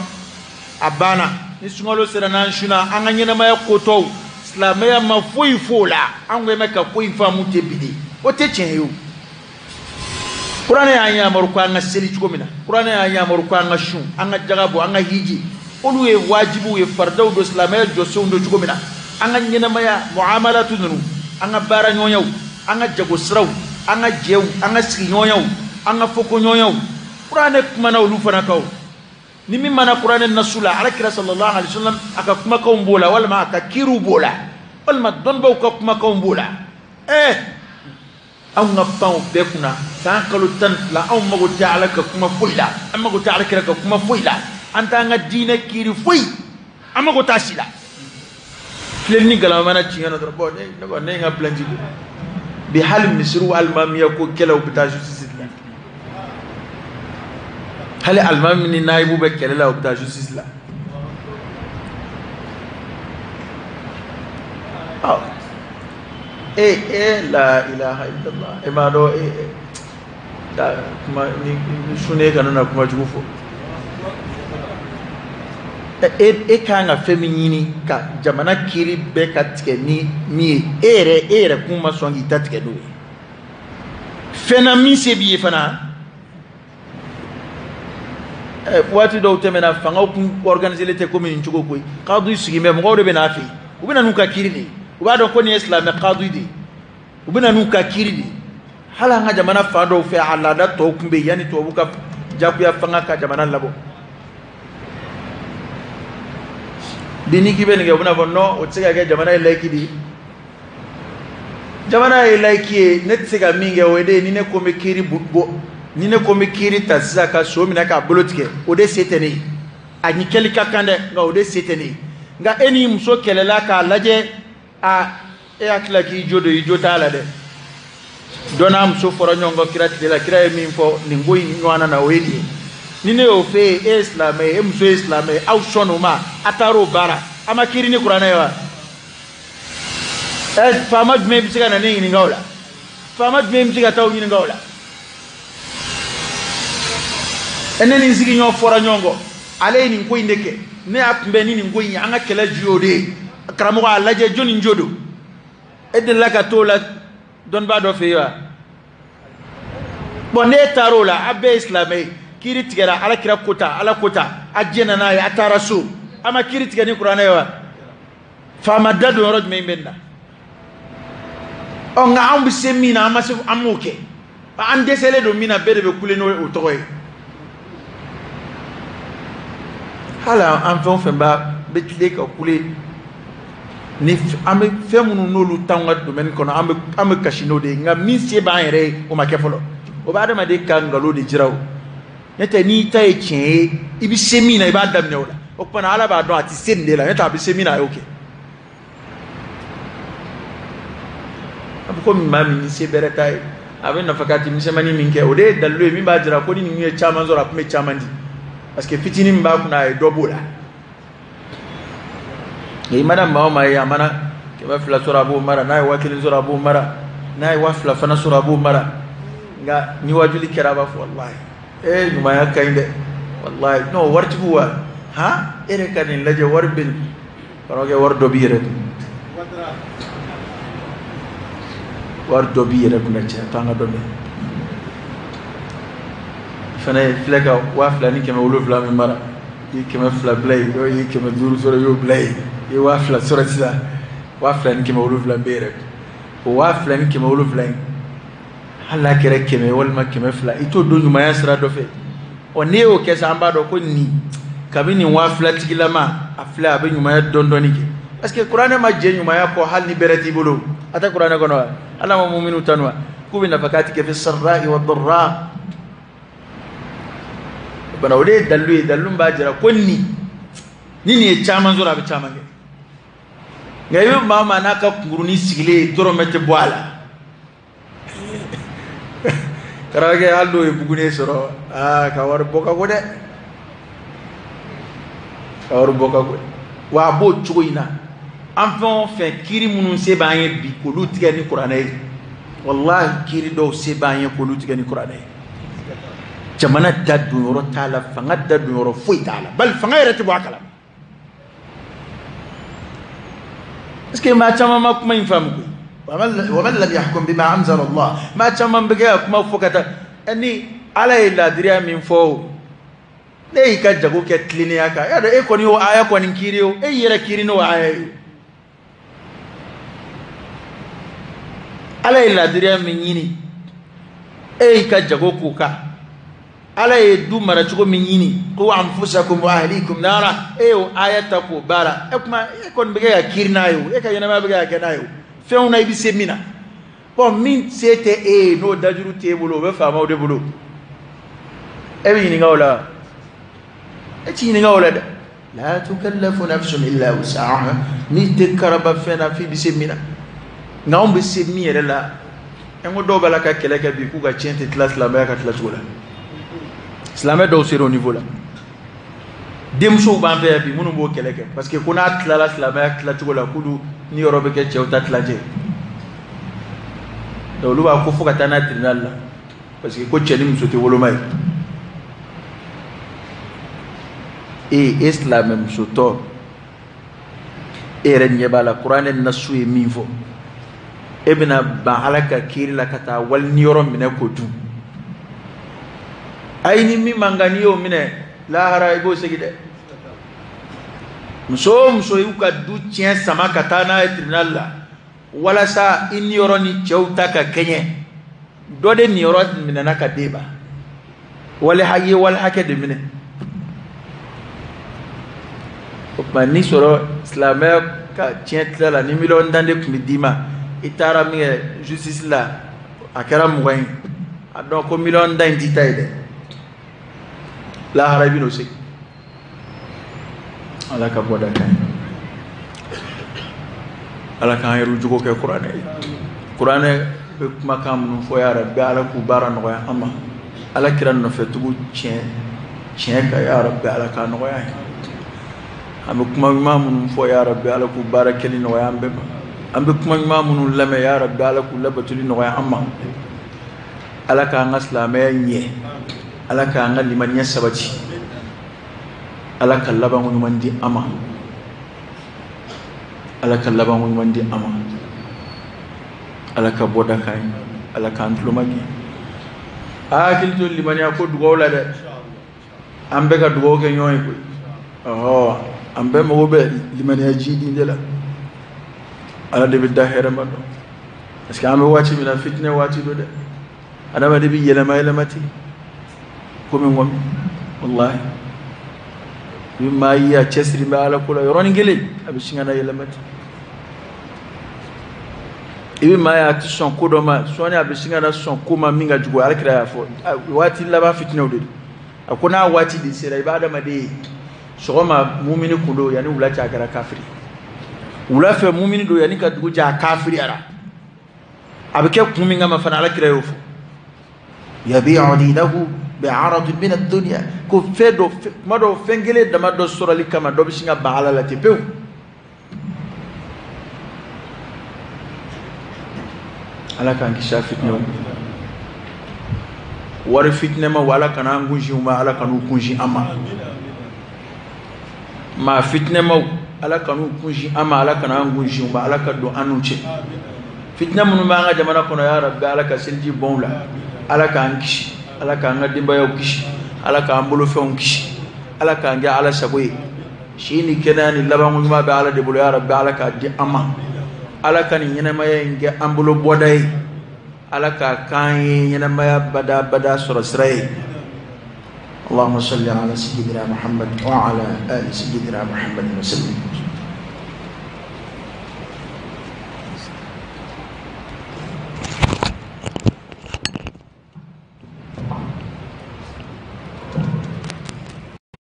a banna. Ni sunkalo sera, n'an sunna, an ka ɲɛnamaya kotɔw, silamɛya ma foyi f'o la. An ko bɛ ka ko in faamu ten bi de, o tɛ tiɲɛ ye. O kuranɛ y'an yamaru ko an ka seli cogo min na, kuranɛ y'an yamaru ko an ka sun, an ka jaga bɔ, an ka hiji, olu ye wajibiw ye, faridaw don, silamɛya jɔsenw don cogo min na. An ka ɲɛnamaya muamalatu ninnu, an ka baara ɲɔgɔnyaw, an ka jago siraw, an ka jɛw, an ka sigiɲɔgɔnyaw, an ka fɔkoɲɔgɔnyaw, kuranɛ kumana olu fana kan. O ni min mana kuranɛ nasu la, Ala kira sallallahu alaihi wasallam a ka kumakanw b'o la, walima a ka kiiriw b'o la, walima dɔnnibaw ka kumakanw b'o la. Anw ka pan o bɛɛ kunna san kalo 12, anw mago tɛ Ala ka kuma foyi la, an mago tɛ Ala kira ka kuma foyi la, an t'an ka diinɛ kiiri foyi, an mago t'a si la. Filen ni galama mana tiɲɛ na dɔrɔn, bɔn ne kɔni ne ye n ka plainte don bi. Hali misiriw alimamiya ko kɛlɛw bɛ taa justice la, hali alimami ni nayibu bɛ kɛlɛ la, u bɛ taa justice la. Ɔ e e la ilaha illallah, e m'a dɔn e ta kuma ni sunne kana na kuma jugu fɔ. E kan ka fɛn min ɲini ka jamana kiiri bɛɛ ka tigɛ ni min ye, e yɛrɛ kun ma sɔn k'i ta tigɛ n'o ye. Fɛn na min se b'i ye fana. Waati dɔw tɛmɛna, fangaw kun organisé tɛ komi nin cogo koyi. Kadu sigi bɛ, mɔgɔw de bɛ n'a fɛ yen, u bɛ na n'u ka kiiri de ye. U b'a dɔn ko nin ye silamɛ kadu de ye, u bɛ na n'u ka kiiri de ye. Hali an ka jamana fan dɔw fɛ, a laada tɔw tun bɛ yen yanni tubabu ka jagoya fanga ka jamana labɔ. Bi n'i k'i bɛ nin kɛ, u bɛna fɔ non, o tɛ se ka kɛ, jamana ye laïque de ye. Jamana ye laïque ye, ne tɛ se ka min kɛ, o ye de ye. Ni ne ko n bɛ kiiri bɔ, ni ne ko n bɛ kiiri ta sisan ka so minɛ k'a bolo tigɛ, o de se tɛ ne ye. A ni kɛli ka kan dɛ, nka o de se tɛ ne ye. Nka e ni muso kɛlɛla k'a lajɛ, a e hakili la k'i jo don, i jo t'a la dɛ. Dɔ n'a muso fɔra ɲɔgɔn kɔ kira tile la, kira ye min fɔ nin ko in ɲɔgɔnna na, o ye nin ye. Ni ne y'o f'e ye, e ye silamɛ ye, e muso ye silamɛ ye, aw sɔnn'o ma, a taar'o baara, a ma kiiri ni kuranɛ ye wa? Faama jumɛn bɛ se ka na ne ɲininka o la? Faama jumɛn bɛ se ka taa o ɲininka o la? Ne ni n sigiɲɔgɔn fɔra ɲɔgɔn kɔ, ale ye nin ko in de kɛ, ne y'a kunbɛn ni nin ko in ye, an ka kɛlɛ ju y'o de ye. Karamɔgɔ, a lajɛ, jɔn ni jo don? E delila ka t'o la dɔnnibaa dɔ fɛ yen wa? Bɔn, n'e taara o la, a bɛɛ ye silamɛ ye, kiiri tigɛra, Ala kira ko ta, Ala ko ta, a jɛnna n'a ye, a taara so, a ma kiiri tigɛ ni kuranɛ ye wa? Faama da don yɔrɔ jumɛn bɛ nin na? Ɔ nka anw bɛ se min na, an ma se, an m'o kɛ. An dɛsɛlen don min na, bɛɛ de bɛ kule n'o tɔgɔ ye. Hali an fɛn o fɛn b'a bɛ tile ka kule ni an bɛ fɛn minnu n'olu t'anw ka domaine kɔnɔ, an bɛ kasi n'o de ye. Nka min se b'an yɛrɛ ye, o ma kɛ fɔlɔ. O bɛ adamaden ka nkalon de jira o. N'o tɛ n'i ta ye tiɲɛ ye, i bɛ se min na, i b'a daminɛ o la. O tuma na Ala b'a dɔn a tɛ se nin de la, n'o tɛ a bɛ se min na, a y'o kɛ. A bɛ komi maa min ni se bɛrɛ t'a ye, a bɛ nafakati misɛnmanin min kɛ, o de ye dalilu ye min b'a jira ko ni ninnu ye caman sɔrɔ, a tun bɛ caman di. Parce que fitinin min b'a kunna, a ye dɔ b'o la. Nka i mana maa o maa ye, a mana 200 sɔrɔ, a b'o mara. N'a ye 1000 sɔrɔ, a b'o mara. N'a ye 2000 fana sɔrɔ, a b'o mara. Nka ni wajuli kɛra, a b'a fɔ walahi ee ɲumanya ka ɲi dɛ, walahi non waritigiw wa, han e yɛrɛ ka nin lajɛ, wari bɛ nin karamɔgɔkɛ, wari dɔ b'i yɛrɛ kun, wari dɔ b'i yɛrɛ kunna cɛ, to an ka dɔ minɛ. Fana ye filɛ ka 2700 min mara, i ye 200 bila yen, dɔw ye 500 sɔrɔ, i y'o bila yen, i ye 2000 sɔrɔ sisan, 2700 bɛ yɛrɛ kun. O 2700 in, hali n'a kɛra 100 walima 200, i t'o don ɲumanya sira dɔ fɛ. Ɔ n'i y'o kɛ sa, an b'a dɔn ko nin kabini nin 2000 tigilama a filɛ, a bɛ ɲumanya dɔɔni dɔɔni kɛ. Parce que kuranɛ ma jɛ ɲumanya kɔ hali ni bɛrɛ t'i bolo. A tɛ kuranɛ kɔnɔ wa? Ala ma muminu tanu wa? K'u bɛ nafakati kɛ fi sarra'i wa darra. Bana o de ye dalilu ye, dalilu b'a jira ko nin ni nin ye caman sɔrɔ, a bɛ caman kɛ. Nka i bɛ maa o maa n'a ka kunkurunin sigilen ye, dɔrɔmɛ tɛ bɔ a la. Karamɔgɔkɛ, hali n'o ye bugunen sɔrɔ, aa ka wari bɔ ka go dɛ, ka wari bɔ ka go. Wa a b'o cogo in na. An fɛn o fɛn kiiri minnu se b'an ye bi k'olu tigɛ ni kuranɛ ye, walahi kiiri dɔw se b'an ye k'olu tigɛ ni kuranɛ ye. Jamana da don yɔrɔ t'a la, fanga da don yɔrɔ foyi t'a la, bali fanga yɛrɛ tɛ bɔ a kalama. Est-ce que maa caman ma kuma in faamu koyi? Wa man lam yahkum bima anzala Allah, maa caman bɛ kɛ ka kuma fɔ ka taa ni Ala ye laadiriya min fɔ o, ne y'i ka jago kɛ tilennenya kan, y'a dɔn e kɔni y'o aya kɔni kiiri o, e y'i yɛrɛ kiiri n'o aya ye. Ala ye laadiriya min ɲini, e y'i ka jago k'o kan. Ala ye du mara cogo min ɲini, ko anfusakum wa ahlikum nara, e y'o aya ta k'o baara. E kuma e kɔni bɛ kɛ ka kiiri n'a ye o, e ka ɲɛnamaya bɛ kɛ ka kɛ n'a ye o. Fɛnw na i bɛ se min na. Bon min se tɛ e ye, n'o dajuru t'e bolo, o bɛ faamaw de bolo. E bɛ ɲininka o la, e ti ɲininka o la dɛ. La tukallafu nafsun illa wus'aha, n'i tɛ karaba fɛn na f'i bɛ se min na. Nka anw bɛ se min yɛrɛ la, an ko dɔw b'a la ka kɛlɛ kɛ bi k'u ka tiɲɛ tɛ tila silamɛya ka tila cogo la. Silamɛ dɔw sera o niveau la. Denmusow b'an fɛ yan bi minnu b'o kɛlɛ kɛ, parce que ko n'a tilala silamɛya tila cogo la, k'olu ni yɔrɔ bɛ kɛ cɛw ta tilancɛ. Donc olu b'a ko fo ka taa n'a tribunal la, parce que ko cɛ ni muso tɛ woloma ye. E silamɛ musotɔ, e yɛrɛ ɲɛ b'a la kuranɛ nasu ye min fɔ, e bɛna ban Ala ka kiiri la ka taa wali niyɔrɔ minɛ k'o dun. Ayi, ni min man kan n'i y'o minɛ lahara, i b'o segin dɛ. Muso o muso y'u ka du tiɲɛ sama ka taa n'a ye tribunal la walasa i niyɔrɔ ni cɛw ta ka kɛɲɛ, dɔ de niyɔrɔ minɛna ka d'e ma, wali i ye wali hakɛ de minɛ. O tuma n'i sɔrɔ silamɛya ka tiɲɛ tila la, ni 10 million de tun bɛ d'i ma, i taara min kɛ justice la, a kɛra 20 ye, a dɔn ko 10 million in t'i ta ye dɛ, lahara i bɛn'o segin. Ala ka bɔda ka ɲi, Ala k'an yɛrɛ jogo kɛ kuranɛ ye. Kuranɛ bɛ kumakan minnu fɔ, ya Rabbi, Ala k'u baara nɔgɔya an ma. Ala kira nɔfɛ tugu tiɲɛ tiɲɛ kan, ya Rabbi, Ala k'a nɔgɔya an ye. An bɛ kuma ɲuman minnu fɔ, ya Rabbi, Ala k'u baara kɛli nɔgɔya an bɛɛ ma. An bɛ kuma ɲuman minnu lamɛn, ya Rabbi, Ala k'u labatoli nɔgɔya an ma. Ala k'an ka silamɛya ɲɛ, Ala k'an ka limaniya sabati, Ala ka labanko ɲuman di an ma, Ala ka labanko ɲuman di an ma, Ala ka bɔda k'an ye, Ala k'an tulo magɛn. A hakili to limaniya ko dugawu la dɛ, an bɛɛ ka dugawu kɛ ɲɔgɔn ye koyi. Ɔhɔ, an bɛɛ mago bɛ limaniya jidi de la. Ala de bɛ da hɛrɛ ma dɔn, parce que an bɛ waati min na, fitinɛ waati don dɛ. Adamaden bɛ yɛlɛma yɛlɛma ten komi ŋɔmi, wallahi. I bɛ maa ye a cɛsiri bɛ Ala ko la, yɔrɔnin kelen a bɛ sin ka na yɛlɛma ten. I bɛ maa ye a tɛ sɔn ko dɔ ma, sɔɔni a bɛ sin ka na sɔn ko ma min ka jugu. Ala kira y'a fɔ waati laban fitinɛw de don. A ko n'a waati de sera, i bɛ adamaden ye sɔgɔma mumini kun don, yanni wula cɛ a kɛra kafiri, wula fɛ mumini don, yanni ka dugu jɛ a kafiriyara. A bɛ kɛ kun min kama fana, Ala kira y'o fɔ. Yabi'u dinahu bi'aradin min ad-dunya, ko fɛn dɔ, kuma dɔw fɛn kelen dama dɔ sɔrɔli kama, dɔ bɛ sin ka ban Ala la ten pewu. Ala k'an kisi a fitinɛw, wari fitinɛmaw, Ala kana an kunsin u ma, Ala kan'u kunsin an ma. Maa fitinɛmaw, Ala kan'u kunsin an ma, Ala kana an kunsin u ma, Ala ka don an n'u cɛ. Fitinɛ minnu b'an ka jamana kɔnɔ, ya Rabbi, Ala ka seliji bɔn u la, Ala k'an kisi, Ala k'an ka denbayaw kisi, Ala k'an bolofɛnw kisi, Ala k'an kɛ Ala sago ye. Si ni kɛnɛya ni labanko ɲuman bɛ Ala de bolo, ya Rabbi, Ala k'a di an ma. Ala ka nin ɲɛnamaya in kɛ an bolo bɔda ye, Ala k'a k'an ye ɲɛnamaya bada bada sɔrɔ sira ye. اللهم صل على سيدنا محمد وعلى آل سيدنا محمد وسلم.